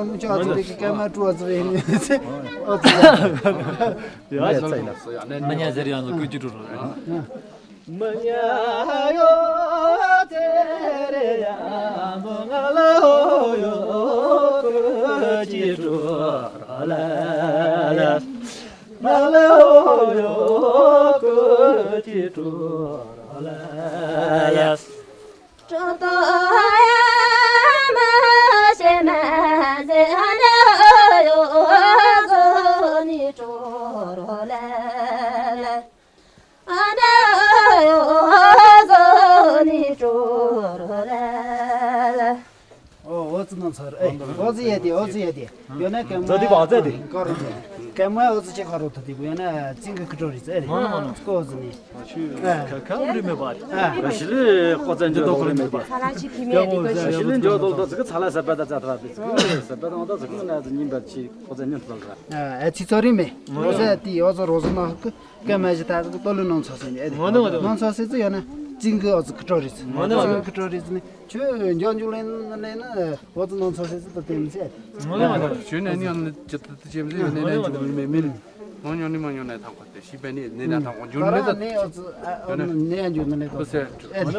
ཁོང་ནུ་ཆོ་ཨ་ཙི་རེ་གི་སྐད་མ་བྲུ་ཨ་ཙི་རེ་ནི་ཨ་ཙི། མ་ཉལ་ཟེར་ཡང་ལ་ཀུན་གྱི་བྲུ་རོ། མ་ཉལ་ཡོད་དེ་རེ་ཡང་མ་ང་ལ་ཧོ་ཡོད་ཀུན་གྱི་བྲུ་རོ་ལ་ལ། ང་ལ་ཧོ་ཡོད་ཀུན་གྱི་བྲུ་རོ་ལ་ལ། ཅོ་ཏོ་ཡ་མ་ཤེ་མ་ཟེ་ཨ་ན་ཡོ་ཟོ་ནི་ཅོ་རོ་ལེ་ལེ། ཨ་ན་ཡོ་ཟོ་ནི་ཅོ་རོ་ལེ་ལེ། ཨོ་ཨོ་ཙི་ནང་ཚར་ཨེ་ཨོ་ཙི་ཡ་དེ་ཨོ་ཙི་ཡ་དེ་ཡོད་ན་ཀེ་མ་ཙི་དེ་བ་ཙི་དེ་ཀ་རོ་དེ་ཀེ་མ་ཨོ་ཙི་ཆེ་ཀ་རོ་ཐ་དེ་བུ་ཡོད་ན་ཙིང་གི་ཁི་ཀྲོ་རི་ཙི་ཨེ་རེ་ཨོ་ཙི་ཀོ་ཨོ་ཙི་ནི། ཁ་ཁ་རི་མེད་པ་རེད། ཨ་ཞི་ལི་ཀོ་ཙན་འཇོ་དོ་རི་མེད་པ། ཚ་ལ་ཆི་ཁི་མེད་རི་ཀོ་ཞི་ལི་འཇོ་དོ་དོ་ཙི་ཀི་ཚ་ལ་ས་པ་ད་ཙ་ཐ་བ་པི་ཙི་ཀི་ས་པ་ད་ང་ད་ཙི་ཀི་ན་ཙི་ཉིན་པ་ཆི་ཀོ་ཙན་ཉིན་ཐལ་ར། ཨ་ཚི་ཚོ་རི་མེད། ཨོ་ཙི་ཏི་ཨོ་ཙི་རོ་ཙི་ན་ཀི་ཀ་མ་ཞི་ད་ཙི་ཀི་ཏོ་ལི་ནང་ཚོ་སི་ནི་ཨེ་རེ་ནང་ཚོ་སི་ཙི་ཡོད་ན་ཙིང་གི་ཨོ་ཙི་ཁི་ཀྲོ་རི་ཙི་ཙིང་གི་ཁི་ཀྲོ་རི་ཙི་ནི་ཆུ་འཇོ་འཇུ་ལེན་ལེན་ན་ཨོ་ཙི་ནང་ཚོ་སི་ཙི་ཏོ་ཏེ་མི་ཙི་ཨེ་རེ། ཆུ་ནས་ནི་ཡང་ནི་ཅི་ཏི་ཏི་ཅེ་མི་ཙི་ཡོད་ནས་ནས་འཇུ་མེད་མིན། མ་ཉོ་ནི་མ་ཉོ་ནས་ཐང་གོ་དེ་ཤི་པའི་ནི་ནི་ན་ཐང་གོ་འཇུ་ནི་ད་ནི་ཨོ་ཙི་ཨ་ཨོ་ནི་ནི་ཡང་འཇུ་ནི་ནི་ཏོ་ཨེ་རེ།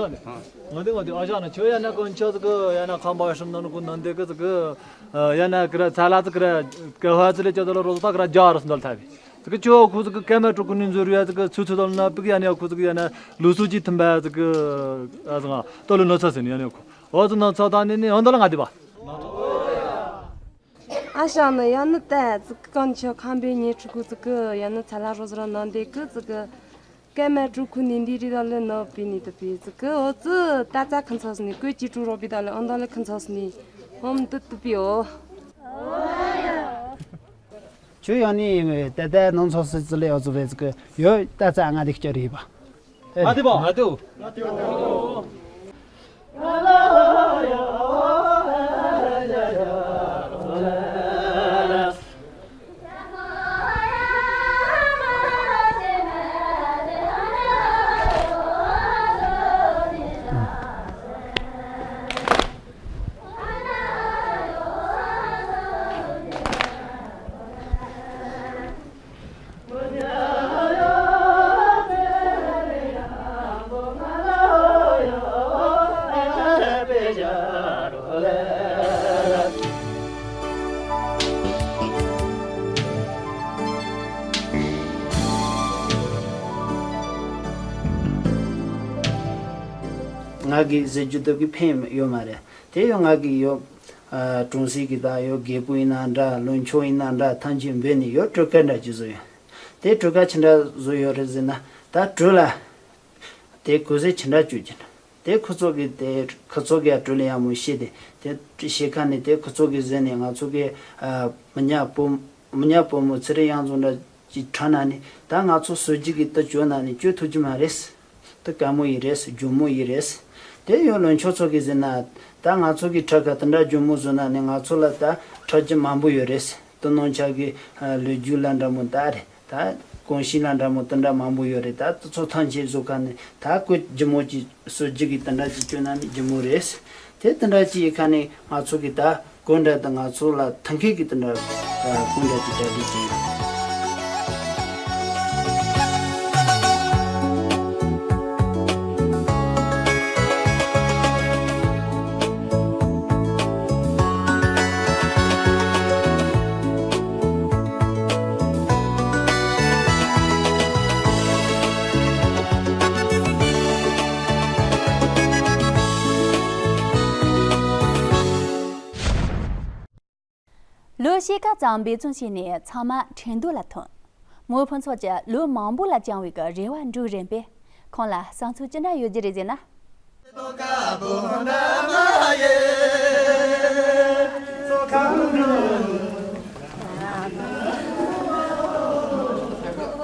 ང་དེ་ང་དེ་ཨ་ཞང་ན་ཆོ་ཡ་ན་ཀོན་ཆོ་ཙི་ཀི་ཡ་ན་ཁང་པ་ཧྲིམ་ནང་ནི་ཀུ་ནང་དེ་ཀི་ཙི་ཀི་ཡ་ན་ཀི་ར་ཚ་ལ་ཙི་ཀི་ར་ཀི་ཧ་ཙི་ལེ་ཅོ་ཙི་ལ་རོ་ཙི་ད་ཀི་ར་ཇ་ར་སི་འདོལ་ཐ་བི་ཙི་ཀི་ཆོ་ཁུ་ཙི་ཀི་ཀེ་མ་ཀྲུ་ཀུ་ནི་འཛུ་རུ་ཡ་ཙི་ཀི་ཚུ་ཚུ་དོལ་ན་པི་ཀི་ཡ་ནི་ཁུ་ཙི་ཀི་ཡ་ན་ལུ་སུ་ཅི་ཐིམ་པ་ཙི་ཀི་ཨ་ཙི་ང་ཏོ་ལུ་ནོ་ཚ་སི་ནི་ཡ་ནི་ཁུ་ཨོ་ཙི་ནོ་ཚ་ད་ནི་ནི་ཨོ་འདོ་ལ་ང་དེ་བ། ཨ་ཞང་ནི་ཡང་ནི་ཏེ་ཙི་ཀི་གང་ཆོ་ཁང་པའི་ཉེ་ཕྲུ་གུ་ཙི་ཀི་ཡང་ནི་ཚ་ལ་རོ་ཟི་ར་ནང་དེ་ཀི་ཙི་ཀི་ཀེ་མ་ཀྲུ་ཁུ་ནི་འདི་རི་ད་ལེ་ནོ་པི་ནི་ཏུ་པི་ཙི་ཀི་ཨོ་ཙི་ཏ་ཙ་ཁི་ཚོ་སི་ནི་ཀོས་ཅི་ཀྲུ་རོ་པི་ད་ལེ་ཨོ་འདོ་ལེ་ཁི་ཚོ་སི་ནི་ཧོམ་ཏུ་ཏུ་པི་ཨོ། ཆུ་ཡང་ནི་ཏེ་ཏེ་ནང་ཚོ་སི་ཙི་ལེ་ཨོ་ཙི་བེ་ཙི་ཀི་ཡོ་ཏ་ཙ་ང་དེ་ཁྱོ་རི་བ། ང་དེ་བ། ང་དེ་བ། ང་གིས་ཟེར་རྒྱུ་དུ་གི་ཕན་ཡོད་མ་རེད། དེ་ཡང་ང་གིས་ཡོད། ཨ་གྲོང་གསེབ་ཀྱི་ད་ཡོད་རྒད་པོ་ཡིན་ན་འདྲ་ལོ་མཆོག་ཡིན་ན་འདྲ་ཐམས་ཅད་འབོད་ནས་ཡོད་གྲོས་ཁ་འདྲ་ཅིག་བཟོ་ཡོད། དེ་གྲོས་ཁ་ཅི་འདྲ་བཟོ་ཡོད་རེད་ཟེར་ན་ད་གྲོས་ལ་དེ་གོ་ས་ཅི་འདྲ་བཅོལ་གྱི་འདྲ། དེ་ཁོ་ཚོ་གིས་དེ་ཁོ་ཚོ་གིས་གྲོས་ལ་ཡག་མོ་བཤད་དེ་དེ་བཤད་ཁ་ནས་དེ་ཁོ་ཚོ་གིས་ཟེར་ནས་ང་ཚོ་གི་ཨ་མི་ཉག་པོ་མི་ཉག་པོ་མོ་ཚེ་རིང་གཡང་འཛོམས་འདྲ་ཅིག་གྲ་ན་ནི་ད་ང་ཚོ་སྲོལ་རྒྱུན་གྱི་དུ་བཅོལ་ན་ནི་བཅོལ་ཐུབ་ཀྱི་མ་རེད། དུ་དཀའ་མོ་ཡི་རེད། མགྱོགས་མོ་ཡི་རེད། དེ་ཡང་ལོ་མཆོག་ཚོ་གིས་ཟེར་ན་ད་ང་ཚོ་གི་ཁྲག་ཁ་དེ་འདྲ་མགྱོགས་མོ་བཟོ་ན་ནི་ང་ཚོ་ལ་ད་ཁྲག་རྒྱུན་མང་པོ་ཡོད་རེད། དུ་ནང་ཆ་གི་ལོ་རྒྱུས་ལ་འདྲ་མོ་ད་རེད། ད་གོམས་གཤིས་ལ་འདྲ་མོ་དེ་འདྲ་མང་པོ་ཡོད་རེད། ད་དུ་ཚོ་ཐམས་ཅད་བཟོ་ཁ་ནི་ད་ཀོ་ལྗིད་མོ་ཅིག་སྲོལ་རྒྱུན་གྱི་དེ་འདྲ་ཅིག་བཅོལ་ན་ནི་ལྗིད་མོ་རེད། དེ་དེ་འདྲ་ཅིག་ཡིན་ཁ་ནས་ང་ཚོ་གི་ད་གོ་འདྲ་དང་ང་ཚོ་ལ་ཐང་ཁེ་གི་དེ་འདྲ་གོ་འདྲ་ཅིག་གྲ་སྒྲིག་བྱས་ཡོད། ལོ་ཕྱེད་ཀ་ཙམ་འབད་བརྩོན་བྱས་ནས་ཚང་མ་ཁྲེང་ཏུའུ་ལ་ཐོན། མོས་ཕུན་ཚོགས་ཀྱིས་ལོ་མང་པོ་ལ་བཅངས་པའི་གི་རེ་བ་འགྲུབ་རན་པས། ཁོང་ལ་བསམ་ཚུལ་ཅི་འདྲ་ཡོད་རྒྱུ་རེད་ཟེར་ན།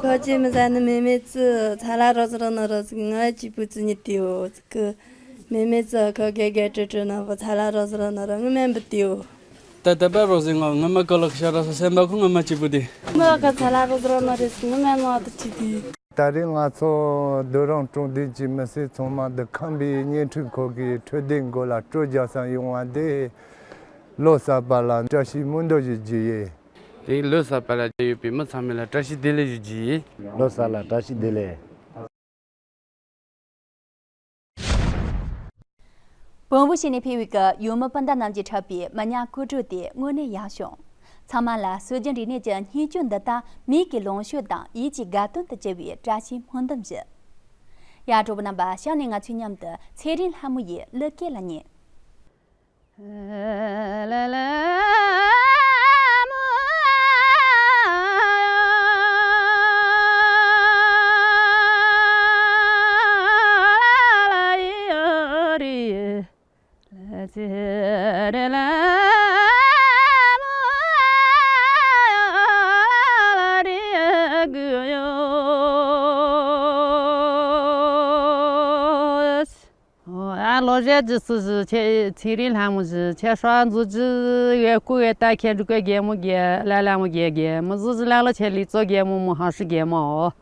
ཁོ་ཅི་མི་ཟ་ནི་མེ་མེ་ཙི་ཚ་ལ་རོ་ཟི་རོ་ནོ་རོ་ཟི་ང་ཅི་པུ་ཙི་ཉི་ཏི་འོ་ཙི་ཀི་མེ་མེ་ཙི་ཁོ་གེ་གེ་ཀྲི་ཀྲི་ནོ་བོ་ཚ་ལ་རོ་ཟི་རོ་ནོ་རོ་ངི་མེན་པུ་ཏི་འོ། ད་ད་པ་རོ་ཟི་ང་ངི་མ་ཀ་ལོ་ཤ་ར་ས་སེམས་པ་ཁོ་ངི་མ་ཅི་པུ་ཏི། མི་ཁ་ཚ་ལ་རོ་ཟི་རོ་ནོ་རེ་སི་ངི་མེན་ནོ་ཏི་ཅི་ཏི། ད་རེས་ང་ཚོ་རྡོ་རིང་གྲོང་སྡེ་གྱི་མི་སེར་ཚང་མ་འདི་ཁམས་པའི་བརྙན་འཕྲིན་ཁང་གི་འཕྲོད་བསྟེན་སྒོ་ལ་སྤྲོ་རྒྱག་ས་ཡོང་བ་འདི་ལོ་གསར་པ་ལ་བཀྲ་ཤིས་སྨོན་འདུན་ཞུ་རྒྱུ་ཡིན། དེ་ལོ་གསར་པ་ལ་བཅར་ཡོད་པའི་མི་ཚང་མ་ལ་བཀྲ་ཤིས་བདེ་ལེགས་ཞུ་རྒྱུ་ཡིན། ལོ་གསར་ལ་བཀྲ་ཤིས་བདེ་ལེགས། བོན་པོ་ཞིག་ནས་ཕེབས་པའི་གི་ཡུལ་མི་སྤུན་ཟླ་རྣམས་ཀྱིས་འཁྲབ་པའི་མི་ཉག་ཀོ་ཀྲོ་དེ་དངོས་གནས་ཡག་བྱུང་། ཚང་མ་ལ་སྲོལ་རྒྱུན་རིག་གནས་ཀྱི་བརྙས་བཅོས་འདི་དག་མིག་གི་ལོངས་སྤྱོད་དང་ཡིད་ཀྱི་དགའ་སྟོན་དུ་གྱུར་བའི་བཀྲ་ཤིས་སྨོན་འདུན་ཞུ། ཡ། གྲོགས་པོ་རྣམ་པ། གཤམ་ནས་ང་ཚོའི་མཉམ་དུ་ཚེ་རིང་ལྷ་མོ་ཡི་གླུ་སྐད་ལ་ཉན། ཨ་ལོ་རྒྱལ་གྱི་སྲིད་ཞི་ཆེ་ཚེ་རིང་ལྷ་མོ་ཞི་ཆེ་ཧྲ་མཛོ་ཅི་ཡེ་ཀུ་ཡེ་ཏ་ཁེ་འབྲུ་ཀེ་རྒྱལ་མོ་རྒྱལ་ལ་ལ་མོ་རྒྱལ་རྒྱལ་མི་ཟི་ཟི་ལ་ལོ་ཆེ་ལི་ཙོ་རྒྱལ་མོ་མོ་ཧ་ཧྲི་རྒྱལ་མོ།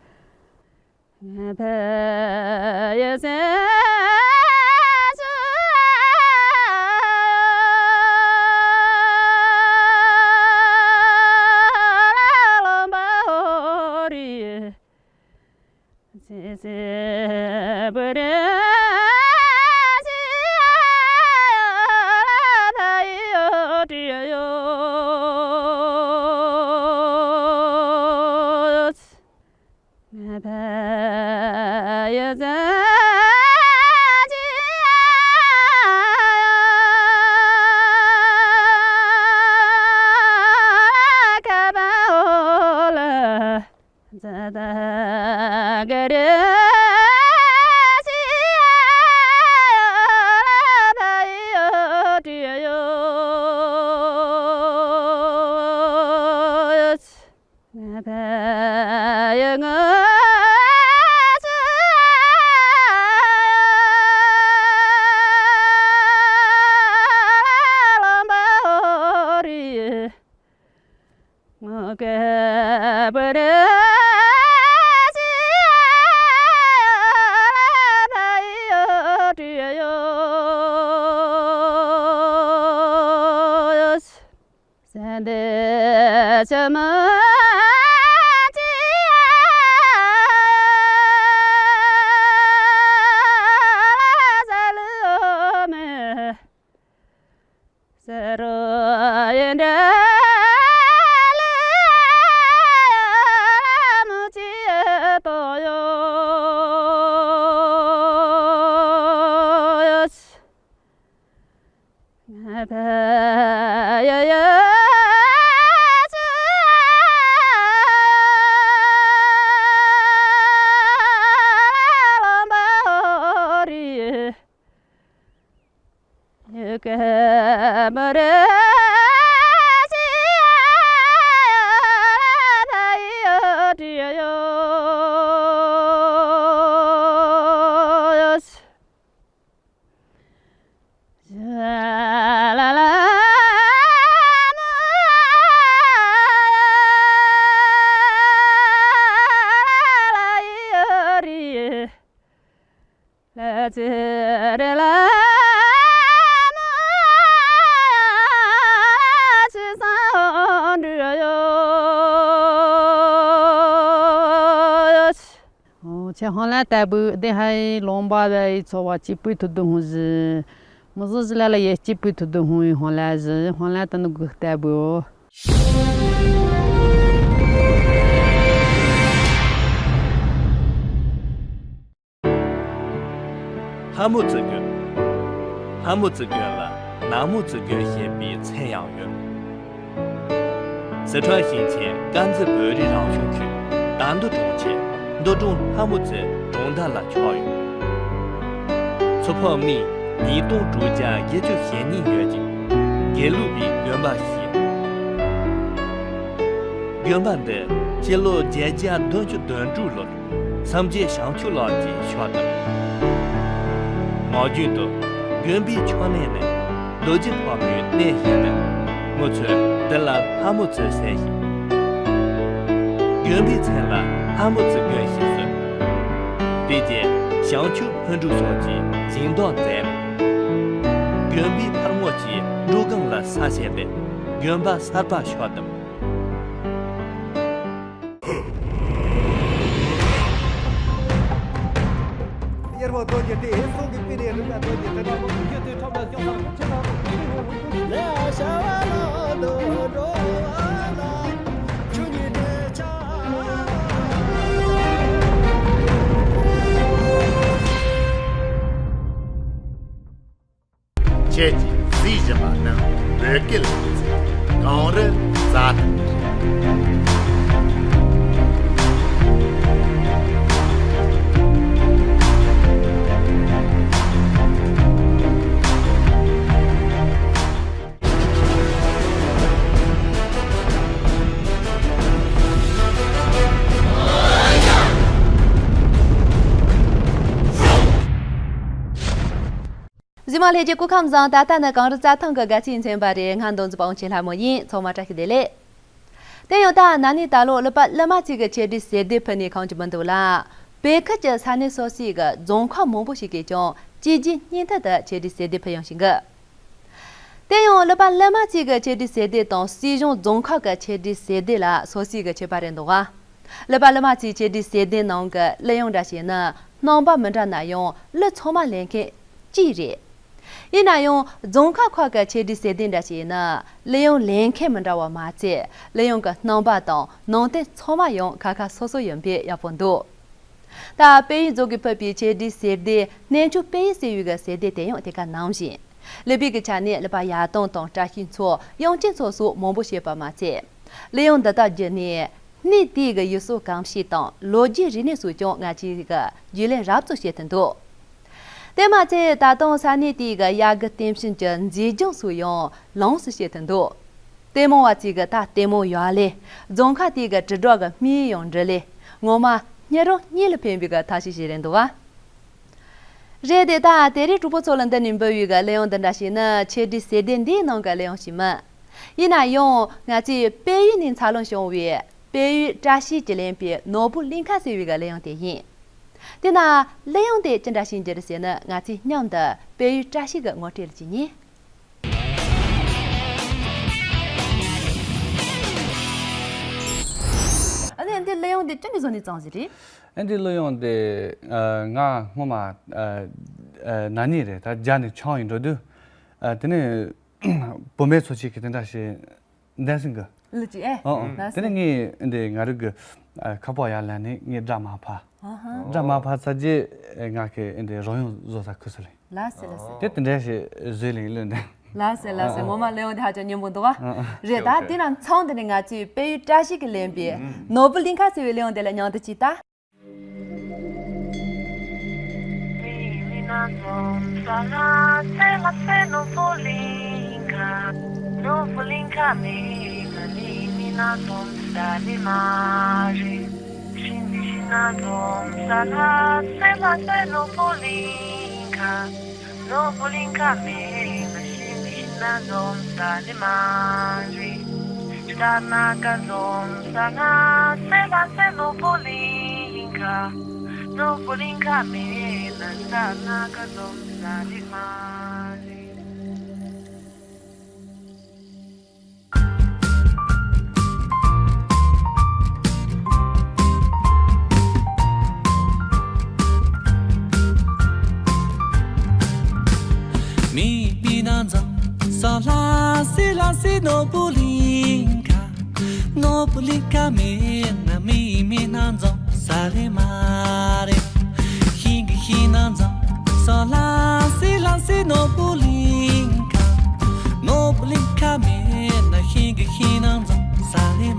ཁྱེད་ཧོང་ལ་ལྟ་བུ་བདེ་ཧའི་ལོང་པ་བའི་འཚོ་བ་གཅིག་པུའི་ཐུགས་འདུན་ཧུང་ཟི། མི་བཟོ་ཟི་ལ་ལ་ཡེ་གཅིག་པུའི་ཐུགས་འདུན་ཧུང་བའི་ཧོང་ལ་ཟི་ཧོང་ལ་ལྟ་ནི་གུ་ལྟ་བུའོ། ལྷ་མོ་ཙི་གུ། ལྷ་མོ་ཙི་གུ་ལ་ནག་མོ་ཙི་གུ་ཞེས་པའི་མཚན་ཡང་ཡོད། སི་ཁྲོན་ཞིང་ཆེན་དཀར་མཛེས་བོད་རིགས་རང་སྐྱོང་ཁུལ་དར་མདོ་གྲོང་ཁྱེར་མདོ་གྲོང་ལྷ་མོ་རྩེ་གྲོང་རྡལ་ལ་ཆགས་ཡོད། མཚོ་ཕག་སྨད་ཉིས་སྟོང་དྲུག་བརྒྱ་བརྒྱད་ཅུ་ཞེ་གཉིས་ཡོད་ཅིང་། དགེ་ལུགས་པའི་དགོན་པ་ཞིག་དགོན་པ་འདི་སྤྱི་ལོ་བརྒྱད་བརྒྱ་བདུན་ཅུ་དོན་དྲུག་ལོར་སངས་རྒྱས་བྱང་ཆུབ་ལགས་ཀྱིས་ཕྱག་བཏབ། ངག་རྒྱུན་དུ་དགོན་པའི་ཕྱག་ལེན་ནི་རྡོ་རྗེ་ཕག་མོའི་གནས་ཤིག་སྟེ། མི་ཚོས་འདི་ལ་ལྷ་མོ་རྩེ་ཟེར་ཞིང་། དགོན་པའི་མཚན་ལ་ལྷ་མོ་རྩེ་དགོན་ཞེས་གསོལ། དེ་རྗེས་བྱང་ཆུབ་ལྷུན་གྲུབ་སོགས་ཀྱིས་སྦྱིན་བདག་མཛད་ནས། དགོན་པའི་ཕར་ངོས་ཀྱི་འབྲོག་སྒང་ལ་ས་བཤལ་ཏེ་དགོན་པ་གསར་པ་ཕྱག་བཏབ། དབྱེར་མེད་རྡོ་རྗེ་སྟེ། གསུང་གི་དཔེ་ནི་རིགས་ལ་རྡོ་རྗེ་སྟེ། ལས་བྱ་བ་ལ་འདོད་འགྲོ་བ་ལ་ཆོས་ཉིད་འདྲེན་བྱ། ཁྱེད་ཀྱིས་གཟིགས་བཞིན་པ་ནི་བོད་སྐད་ལ་གཙིགས་གངས་རི་རྩྭ་ཐང་རེད། གཟིགས་མོ་ལྷན་རྒྱས་སྐུ་ཁམས་བཟང་། ད་ལྟ་ནི་གངས་རི་རྩྭ་ཐང་གི་དགའ་ཚལ་མཚོན་པ་རེད། ང་མདོ་འཛིན་པ་དབང་ཆེན་ལྷ་མོ་ཡིན། ཚང་མ་བཀྲ་ཤིས་བདེ་ལེགས། དེ་ཡང་ད་ན་ནིང་ད་ལོ་ཀླུ་པ་ཀླུ་མ་ཚེ་གི་ཆེད་སྒྲིག་ཟེར་སྡེར་ཕུལ་ནས་ཁོང་གིས་མི་འདུག་ལ། བོད་ཁུལ་གྱི་ས་གནས་སོ་སོའི་གི་རྫོང་ཁག་མང་པོ་ཞིག་གིས་ཀྱང་གཅིག་རྗེས་གཉིས་མཐུད་དུ་ཆེད་སྒྲིག་ཟེར་སྡེར་ཕུལ་ཡོང་བཞིན་གི། དེ་ཡང་ཀླུ་པ་ཀླུ་མ་ཚེ་གི་ཆེད་སྒྲིག་ཟེར་སྡེ་དང་སྲིད་གཞུང་རྫོང་ཁག་གི་ཆེད་སྒྲིག་ཟེར་སྡེ་ལ་སོ་སོའི་གི་ཁྱད་པར་རེད་འདུག་ག། ཀླུ་པ་ཀླུ་མ་ཚེའི་ཆེད་སྒྲིག་ཟེར་སྡེ་ནང་གི་གླུ་དབྱངས་འདྲ་བྱས་ན་རྣམ་པ་མི་འདྲ་ན་ཡང་གླུ་ཚང་མ་ལེན་མཁན་གཅིག་རེད། ཡིན་ན་ཡང་རྫོང་ཁག་ཁག་གི་ཆེད་སྒྲིག་ཟེར་སྡེ་འདྲ་བྱས་ན་གླུ་དབྱངས་ལེན་མཁན་མི་འདྲ་བ་མ་ཚད། གླུ་དབྱངས་ཀྱི་རྣམ་པ་དང་ནང་དོན་ཚང་མ་ཡང་ཁ་ཁ་སོ་སོ་ཡིན་པས་ཡག་པོ་འདུག། ད་དཔལ་ཡུལ་རྫོང་གིས་ཕུད་པའི་ཆེད་སྒྲིག་ཟེར་སྡེ་གནས་མཆོག་དཔལ་ཡུལ་ཟེར་བའི་གི་ཟེར་སྡེ་དེ་ཡང་དེ་ག་ནང་བཞིན། གླུ་བའི་གི་ཆ་ནས་གླུ་པ་ཡར་ལྡང་དང་བཀྲ་ཤིས་མཚོ། དབྱངས་ཅན་མཚོ་སོགས་མང་པོ་བཤད་པ་མ་ཚད། གླུ་དབྱངས་འདི་དག་བརྒྱུད་ནས་གནས་དེའི་གི་ཡུལ་སྲོལ་གོམས་གཤིས་དང་ལོ་རྒྱུས་རིག་གནས་སོགས་ཀྱང་སྔ་ཕྱིའི་གི་རྒྱུས་ལོན་རབ་ཏུ་བྱེད་དུ་འདུག། དེ་མ་ཚད་ད་དུང་ས་གནས་དེའི་གི་དབྱར་དགུན་སྟོན་དཔྱིད་ཀྱི་མཛེས་ལྗོངས་སོགས་ཡང་ལོངས་སུ་སྤྱད་དུ་འདུག། ལྟད་མོ་བ་ཚོས་གི་ད་ལྟད་མོ་ཡག་ལེ། རྫོང་ཁག་དེའི་གི་དྲིལ་སྒྲོག་གི་སྨན་ཡང་འབྲི་ལེ། ངོ་མ་སྙིང་རོ་གཉིས་ལ་ཕན་པའི་གི་ཐབས་ཤེས་ཤིག་རེད་འདུག་བ། རེད་དེ། ད་དེ་རིང་གྲོགས་པོ་ཚོ་ལ་འདི་ནས་འབུལ་བའི་གི་གླུ་དབྱངས་འདི་འདྲ་ཞིག་ནི་ཆེད་སྒྲིག་ཟེར་སྡེ་འདིའི་ནང་གི་གླུ་དབྱངས་ཤིག་མིན། ཡིན་ན་ཡང་ང་ཚོའི་དཔལ་ཡུལ་ནས་འཚར་ལོངས་བྱུང་བའི་དཔལ་ཡུལ་བཀྲ་ཤིས་ཀྱིས་ལེན་པའི་ནོར་བུ་གླིང་ཁ་ཟེར་བའི་གི་གླུ་དབྱངས་དེ་ཡིན། དེ་ན་གླུ་དབྱངས་དེ་ཅི་འདྲ་ཞིག་འགྱུར་ཟེར་ན། ང་ཚོས་མཉམ་དུ་དཔལ་ཡུལ་བཀྲ་ཤིས་ཀྱི་ངོ་སྤྲོད་ལ་བྱེད་ཉན། ཨ་ནི་འདི་གླུ་དབྱངས་འདི་ཅི་ནས་བཟུང་ནས་བརྩམས་ཟིན་རེད། ཨ་འདི་གླུ་དབྱངས་འདི་ཨ་ང་སྔོན་མ་ཨ་ཨ་ན་ནིང་རེད། ད་རྒྱ་ནས་ཆང་ཡིན་འགྲོ་དུས་ཨ་དེ་ནས་བུད་མེད་ཚོ་ཅིག་གིས་དེ་འདྲ་ཞིག་འདན་སིང་གི་གླུ་ཅིག་ཨེ། ཨ་ཨ། ལགས་དེ་ནས་སེ། ངས་འདི་ང་རང་གི་ཨ་ཁ་པར་ཡར་ལེན་ནས་ངས་སྒྲ་མར་ཕབ། ཨ་ཧ། སྒྲ་མར་ཕབ་ཚར་རྗེས་ང་གི་འདི་རོལ་དབྱངས་བཟོ་ས་ཁུར་སོང་ལེ། ལགས་སེ་ལགས་སེ། དེ་དེ་འདྲ་ཞིག་བཟོས་ལེ་གླུ་འདི། ལགས་སེ་ལགས་སེ། ཨ་ཨ། ངོ་མ་གླུ་དབྱངས་དེ་ཧ་ཅང་སྙན་པོ་འདུག་ག། ཨ་ཨ། རེད། ད་ཨོ་ཁེ། དེ་ན་མཚམས་འདི་ནས་ང་ཚོས་དཔལ་ཡུལ་བཀྲ་ཤིས་ཀྱིས་ལེན་པའི་ཨ་ཨ། ནོར་བུ་གླིང་ཁ་ཟེར་བའི་གླུ་དབྱངས་དེ་ལ་མཉམ་དུ་ཅིག་ལྟ། མིག་མི་སྣ་འཛོམས་ས་ལ་གསལ་ལ་གསལ་ནོར་བུ་གླིང་ཁ། ནོར་བུ་གླིང་ཁ་མེད་ན་མིག་མི་སྣ་འཛོམས་ས་ལེ་མ་རེད། ཤིང་གི་ཤིང་སྣ་འཛོམས་ས་ལ་གསལ་ལ་གསལ་ནོར་བུ་གླིང་ཁ། ནོར་བུ་གླིང་ཁ་མེད་ན་ཤིང་གི་ཤིང་སྣ་འཛོམས་ས་ལེ་མ་རེད། རྟ་ནག་འཛོམས་ས་ལ་གསལ་ལ་གསལ་ནོར་བུ་གླིང་ཁ། ནོར་བུ་གླིང་ཁ་མེད་ན་རྟ་ནག་འཛོམས་ས་ལེ་མ་རེད། མིག་མི་སྣ་འཛོམས་ས་ལ་གསལ་ལ་གསལ་ནོར་བུ་གླིང་ཁ། ནོར་བུ་གླིང་ཁ་མེད་ན་མིག་མི་སྣ་འཛོམས་ས་ལེ་མ་རེད། ཤིང་གི་ཤིང་སྣ་འཛོམས་ས་ལ་གསལ་ལ་གསལ་ནོར་བུ་གླིང་ཁ། ནོར་བུ་གླིང་ཁ་མེད་ན་ཤིང་གི་ཤིང་སྣ་འཛོམས་ས་ལེ་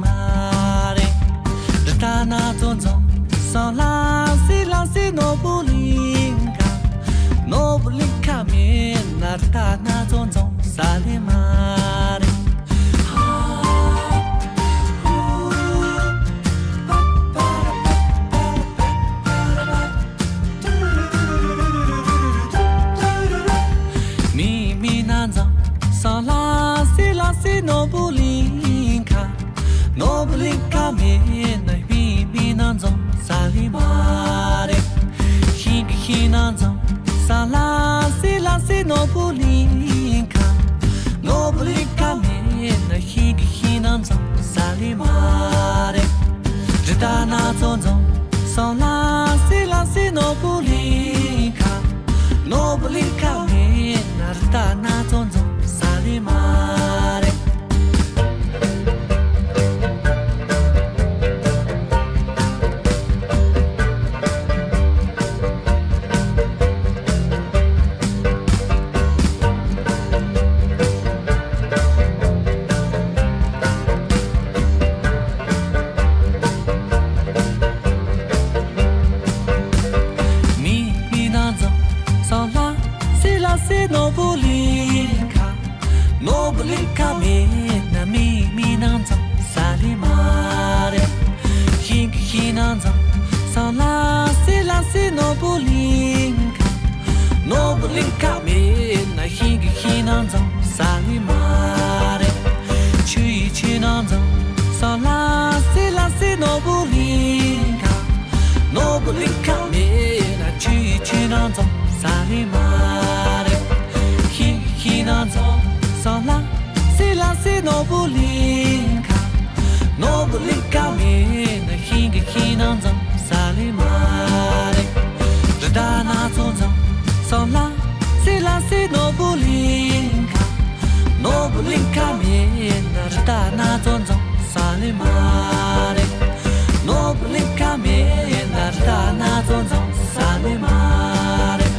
ནོར་བུ་གླིང་ཁ་མེད་ན་མི་མི་ན་འཛོམས་ས་ལི་མ་རེད། ཤིང་གི་ཤིང་ན་འཛོམས་ས་ལ་སི་ལ་སི་ནོར་བུ་གླིང་ཁ། ནོར་བུ་གླིང་ཁ་མེད་ན་ཤིང་གི་ཤིང་ན་འཛོམས་ས་ལི་མ་རེད། རི་དྭགས་སྣ་ཚོགས་འཛོམས་ས་ལ་སི་ལ་སི་ནོར་བུ་གླིང་ཁ། ནོར་བུ་གླིང་ཁ་མེད་ན་རི་དྭགས་སྣ་ཚོགས་འཛོམས་ས་ལི་མ་རེད། མི་མི་ན་འཛོམས་ས་ལ་སི་ལ་སི་ནོར་བུ་གླིང་ཁ། ནོར་བུ་གླིང་ཁ་མེད་ན་མི་མི་ན་འཛོམས་ས་ལི་མ་རེད། ཤིང་གི་ཤིང་ན་འཛོམས་ས་ལ་སི་ལ་སི་ནོར་བུ་གླིང་ཁ། ནོར་བུ་གླིང་ཁ་མེད་ན་ཤིང་གི་ཤིང་ན་འཛོམས་ས་ལི་མ་རེད། ཆུ་ཡི་ཆུ་ན་འཛོམས་ས་ལ་སི་ལ་སི་ནོར་བུ་གླིང་ཁ། ནོར་བུ་གླིང་ཁ་མེད་ན་ཆུ་ཡི་ཆུ་ན་འཛོམས་ས་ལི་མ་རེད། ཤིང་གི་ཤིང་ན་འཛོམས་ས་ལ་སི་ལ་སི་ནོར་བུ་གླིང་ཁ། ནོར་བུ་གླིང་ཁ་མེད་ན་ཤིང་གི་ཤིང་ན་འཛོམས་ས་ལི་མ་རེད། རི་དྭགས་སྣ་ཚོགས་འཛོམས་ས་ལ་སི་ལ་སི་ནོར་བུ་གླིང་ཁ། ནོར་བུ་གླིང་ཁ་མེད་ན་རི་དྭགས་སྣ་ཚོགས་འཛོམས་ས་ལི་མ་རེད། ནོར་བུ་གླིང་ཁ་མེད་ན་རི་དྭགས་སྣ་ཚོགས་འཛོམས་ས་ལི་མ་རེད།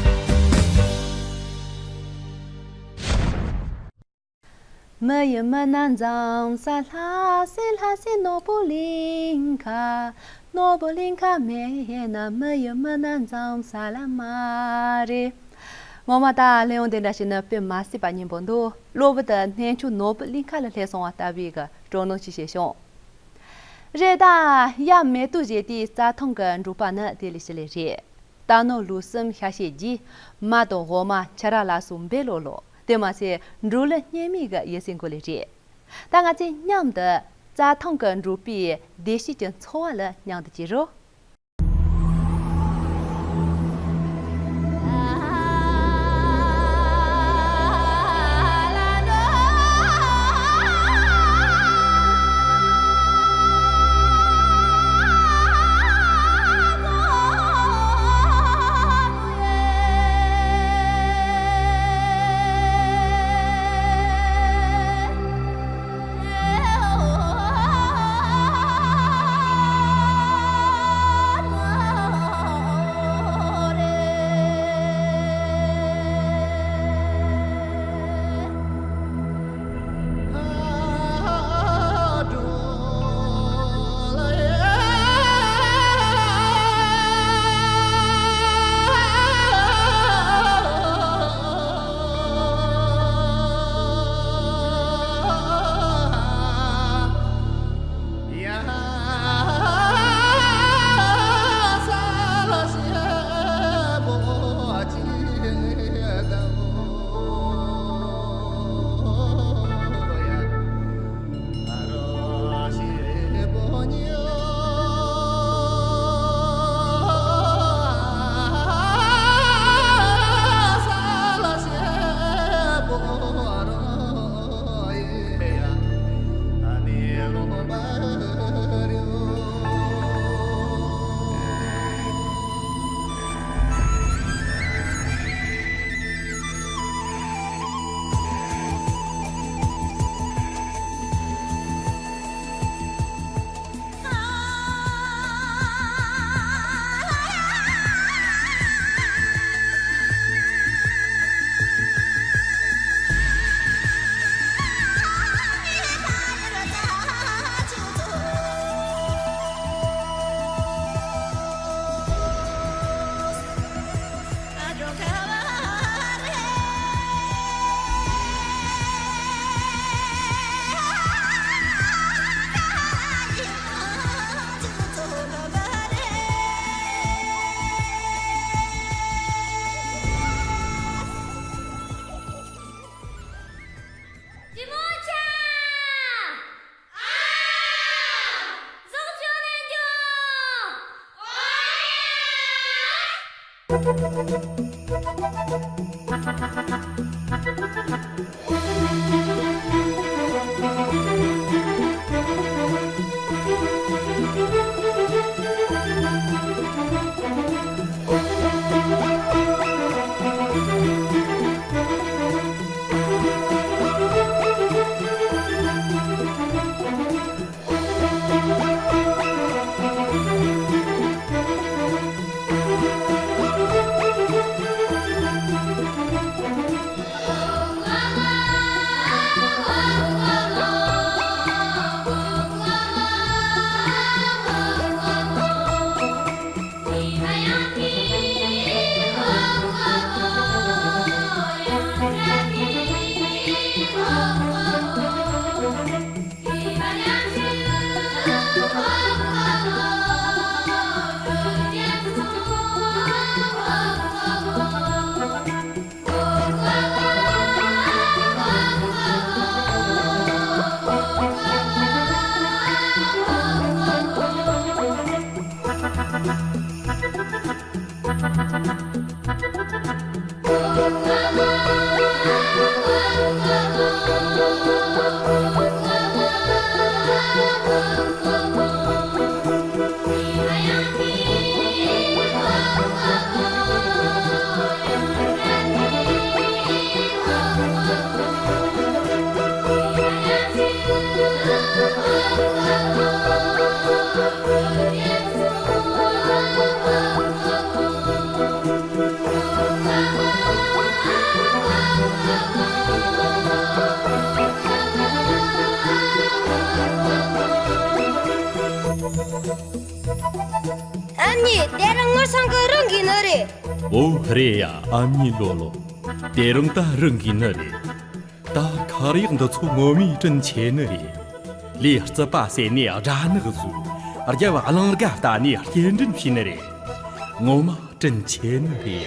མི་ཡི་མི་ན་འཛོམས་ས་ལྷ་སྲིན་ལྷ་སྲིན་ནོར་བུ་གླིང་ཁ། ནོར་བུ་གླིང་ཁ་མེད་ན་མི་ཡི་མི་ན་འཛོམས་ས་ལ་མ་རེད། ངོ་མ་ད་གླེང་བ་འདི་འདྲ་ཞིག་ནི་དཔེ་མ་སྲིད་པ་སྙན་པོ་འདུག་གློ་བུར་དུ་གནས་མཆོག་ནོར་བུ་གླིང་ཁ་ལ་སླེབས་སོང་བ་ལྟ་བུའི་གི་སྤྲོ་སྣང་ཞིག་སྐྱེས་བྱུང་། རེད་ད། ཡབ་མེ་ཏོག་བཞད་དེའི་རྩྭ་ཐང་གི་འབྲོག་པ་ནི་དེ་ལས་ཞིག་ལས་རེད། རྟ་ནོར་ལུག་གསུམ་ཤ་ཤེད་རྒྱས། མ་དང་འོ་མ་ཁྱི་ར་ལ་སོགས་འབེ་ལོག་ལོག་དེ་མ་ཚད་འབྲོག་གླུ་སྙན་མོའི་གི་ཡིད་སེམས་འགུག་ལེ་རེད། ད་ང་ཚོས་མཉམ་དུ་རྩྭ་ཐང་གི་འབྲོག་པའི་བདེ་སྐྱིད་ཀྱི་འཚོ་བ་ལ་མཉམ་དུ་སྐྱེལ་རོགས། ཨ་མྱེས། དེ་རིང་ངོ་སང་གི་རང་གི་ནི་རེད། འོ་རེད་ཡ། ཨ་མྱེས་ལོ་ལོ། དེ་རིང་ད་རང་གི་ནི་རེད། ད་ཁ་རག་འདི་ཚོ་ངོ་མའི་དྲིན་ཆེ་ནི་རེད། ལས་རྩིད་པ་ཟེར་ནས་དགྲ་ནག་བཟོས། རྒྱབ་གླང་རྒ་བལྟས་ནས་སྐྱེལ་འདྲེན་བྱས་ནི་རེད། ངོ་མ་དྲིན་ཆེ་ནི་རེད་ཡ།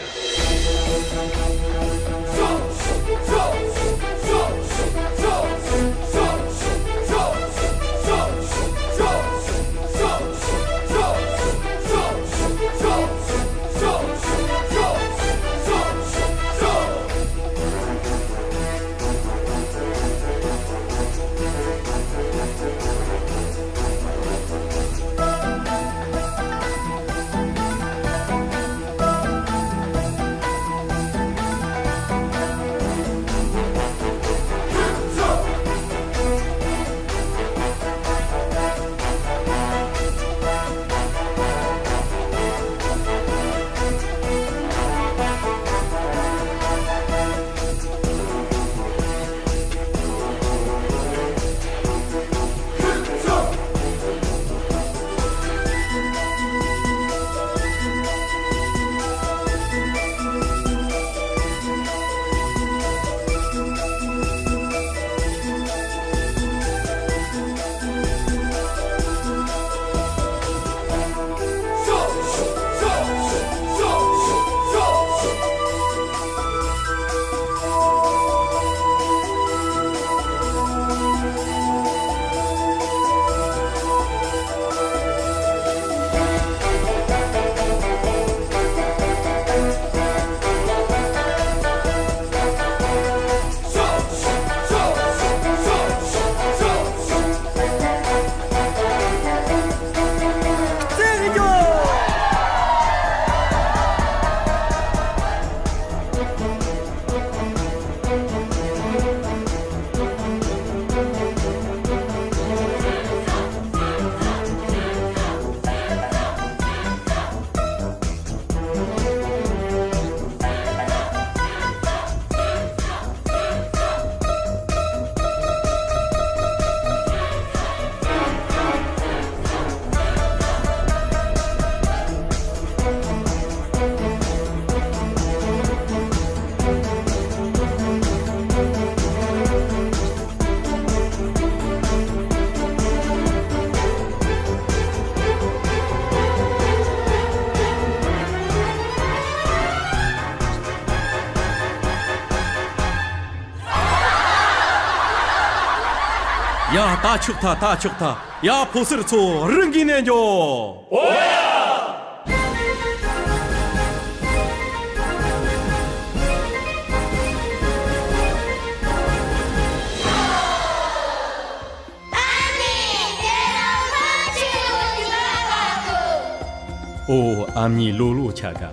ཡ། ད་ཆོག་ཐལ། ད་ཆོག་ཐལ། ཡ། ཕོ་གསར་ཚོ། རང་གི་ནས་འགྱོ། འོ་ཡ། ཨོ་ཨ་མྱེས་ལོ་ལོ་ཆ་ག་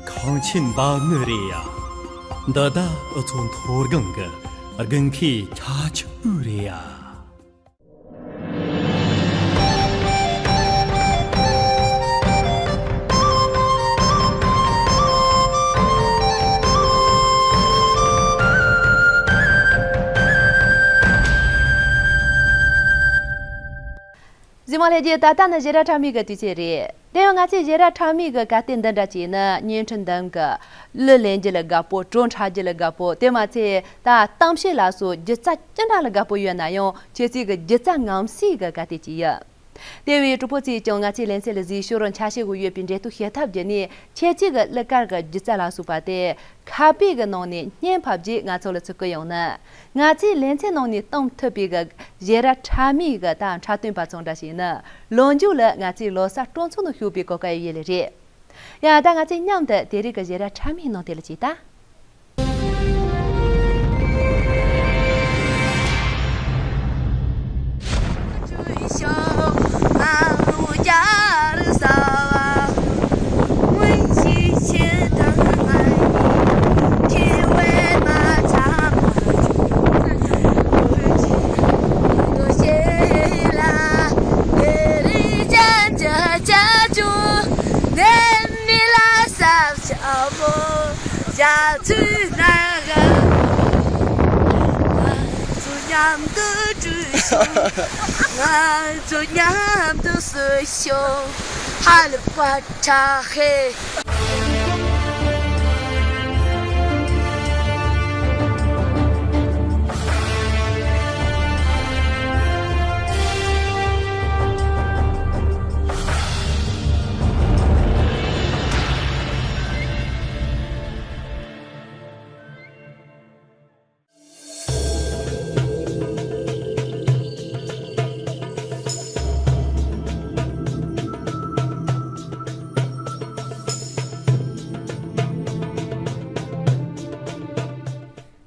ཁང་ཆེན་འབབ་ནི་རེད་ཡ། འདི་ད་ཨུ་ཚོ་མཐོ་སྒང་གི་དགུན་ཁའི་ཆ་ཆུ་རེད་ཡ། གཟིགས་མོ་ལྷན་རྒྱས། ད་ལྟ་ནི་བཞད་སྒྲ་ཁྲ་མིག་གི་དུས་ཚོད་རེད། དེ་ཡང་ང་ཚོས་བཞད་སྒྲ་ཁྲ་མིག་གི་ག་སྟེ་འདི་འདྲ་བྱས་ན། བརྙན་འཕྲིན་འདེམས་གི་གླུ་ལེན་རྒྱུ་ལ་དགའ་པོ། བྲོ་འཁྲབ་རྒྱུ་ལ་དགའ་པོ། དེ་མ་ཚད་ད་གཏམ་བཤད་ལ་སོགས་སྒྱུ་རྩལ་ཅི་འདྲ་ལ་དགའ་པོ་ཡོད་ན་ཡང་། ཁྱེད་ཚོས་གི་སྒྱུ་རྩལ་རྔམ་སེ་གི་ག་སྟེ་ཅིག་ཡོད། དེ་བས་གྲོགས་པོ་ཚོས་ཀྱང་ང་ཚོའི་ལེ་ཚན་ལ་གཟིགས་ཞོར་ཆ་ཤས་གུ་ཡོད་པའི་འབྲེལ་གཏུག་བྱེད་ཐབས་བརྒྱུད་ནས། ཁྱེད་ཚོས་གི་གླུ་གར་གི་སྒྱུ་རྩལ་ལ་སོགས་པ་དེ་ཁ་པའི་གི་ནང་ནས་བརྙན་ཕབ་རྗེས་ང་ཚོ་ལ་བཙུགས་གི་ཡོང་ན། ང་ཚོའི་ལེ་ཚན་ནང་ནས་གཏོང་ཐུབ་པའི་གི་བཞད་སྒྲ་ཁྲ་མིག་གི་ད་འཁྲབ་སྟོན་པ་ཚོ་འདྲ་ཞིག་ནི། ལོ་མཇུག་ལ་ང་ཚོའི་ལོ་གསར་སྤྲོ་ཚོགས་ནང་ཞུགས་པའི་གོ་སྐབས་ཡོད་ལེ་རེད། ཡ། ད་ང་ཚོས་མཉམ་དུ་དེ་རིང་གི་བཞད་སྒྲ་ཁྲ་མིག་ནང་དེ་ལ་ཅིག་ལྟ། མི་ལ་ས་ཆ་མོ་རྒྱ་མཚོའི་ནང་གི། ང་ཚོ་མཉམ་དུ་བྲོས་ཤོག་ང་ཚོ་མཉམ་དུ་བཟོས་ཤོག་ཧ་ལས་པ་ཁྲ་ཧེ།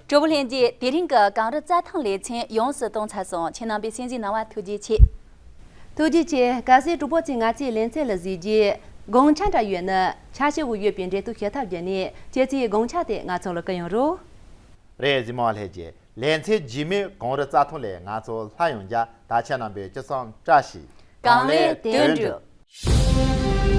གྲོགས་པོ་ལྷན་རྒྱས། དེ་རིང་གི་གངས་རི་རྩྭ་ཐང་ལེ་ཚན་ཡོངས་སུ་གཏོང་ཚར་སོང་། ཁྱེད་རྣམ་པས་གསན་གཟིགས་གནང་བ་ཐུགས་རྗེ་ཆེ། ཐུགས་རྗེ་ཆེ། གལ་སྲིད་གྲོགས་པོ་ཚོས་ང་ཚོའི་ལེ་ཚན་ལ་གཟིགས་རྗེས་དགོངས་འཆར་འདྲ་ཡོད་ན། ཆ་ཤས་གུ་ཡོད་པའི་འབྲེལ་གཏུག་བྱེད་ཐབས་བརྒྱུད་ནས་ཁྱེད་ཚོའི་དགོངས་འཆར་དེ་ང་ཚོ་ལ་བསྐུར་ཡོང་རོགས། རེད། གཟིགས་མོ་ལྷན་རྒྱས། ལེ་ཚན་རྗེས་མའི་གངས་རི་རྩྭ་ཐང་ལ་ང་ཚོ་སླར་ཡོང་རྒྱུ། ད་ཁྱེད་རྣམ་པས་ཅི་བསམ་བཀྲ་ཤིས། གངས་ལས་དོན་འགྲུབ།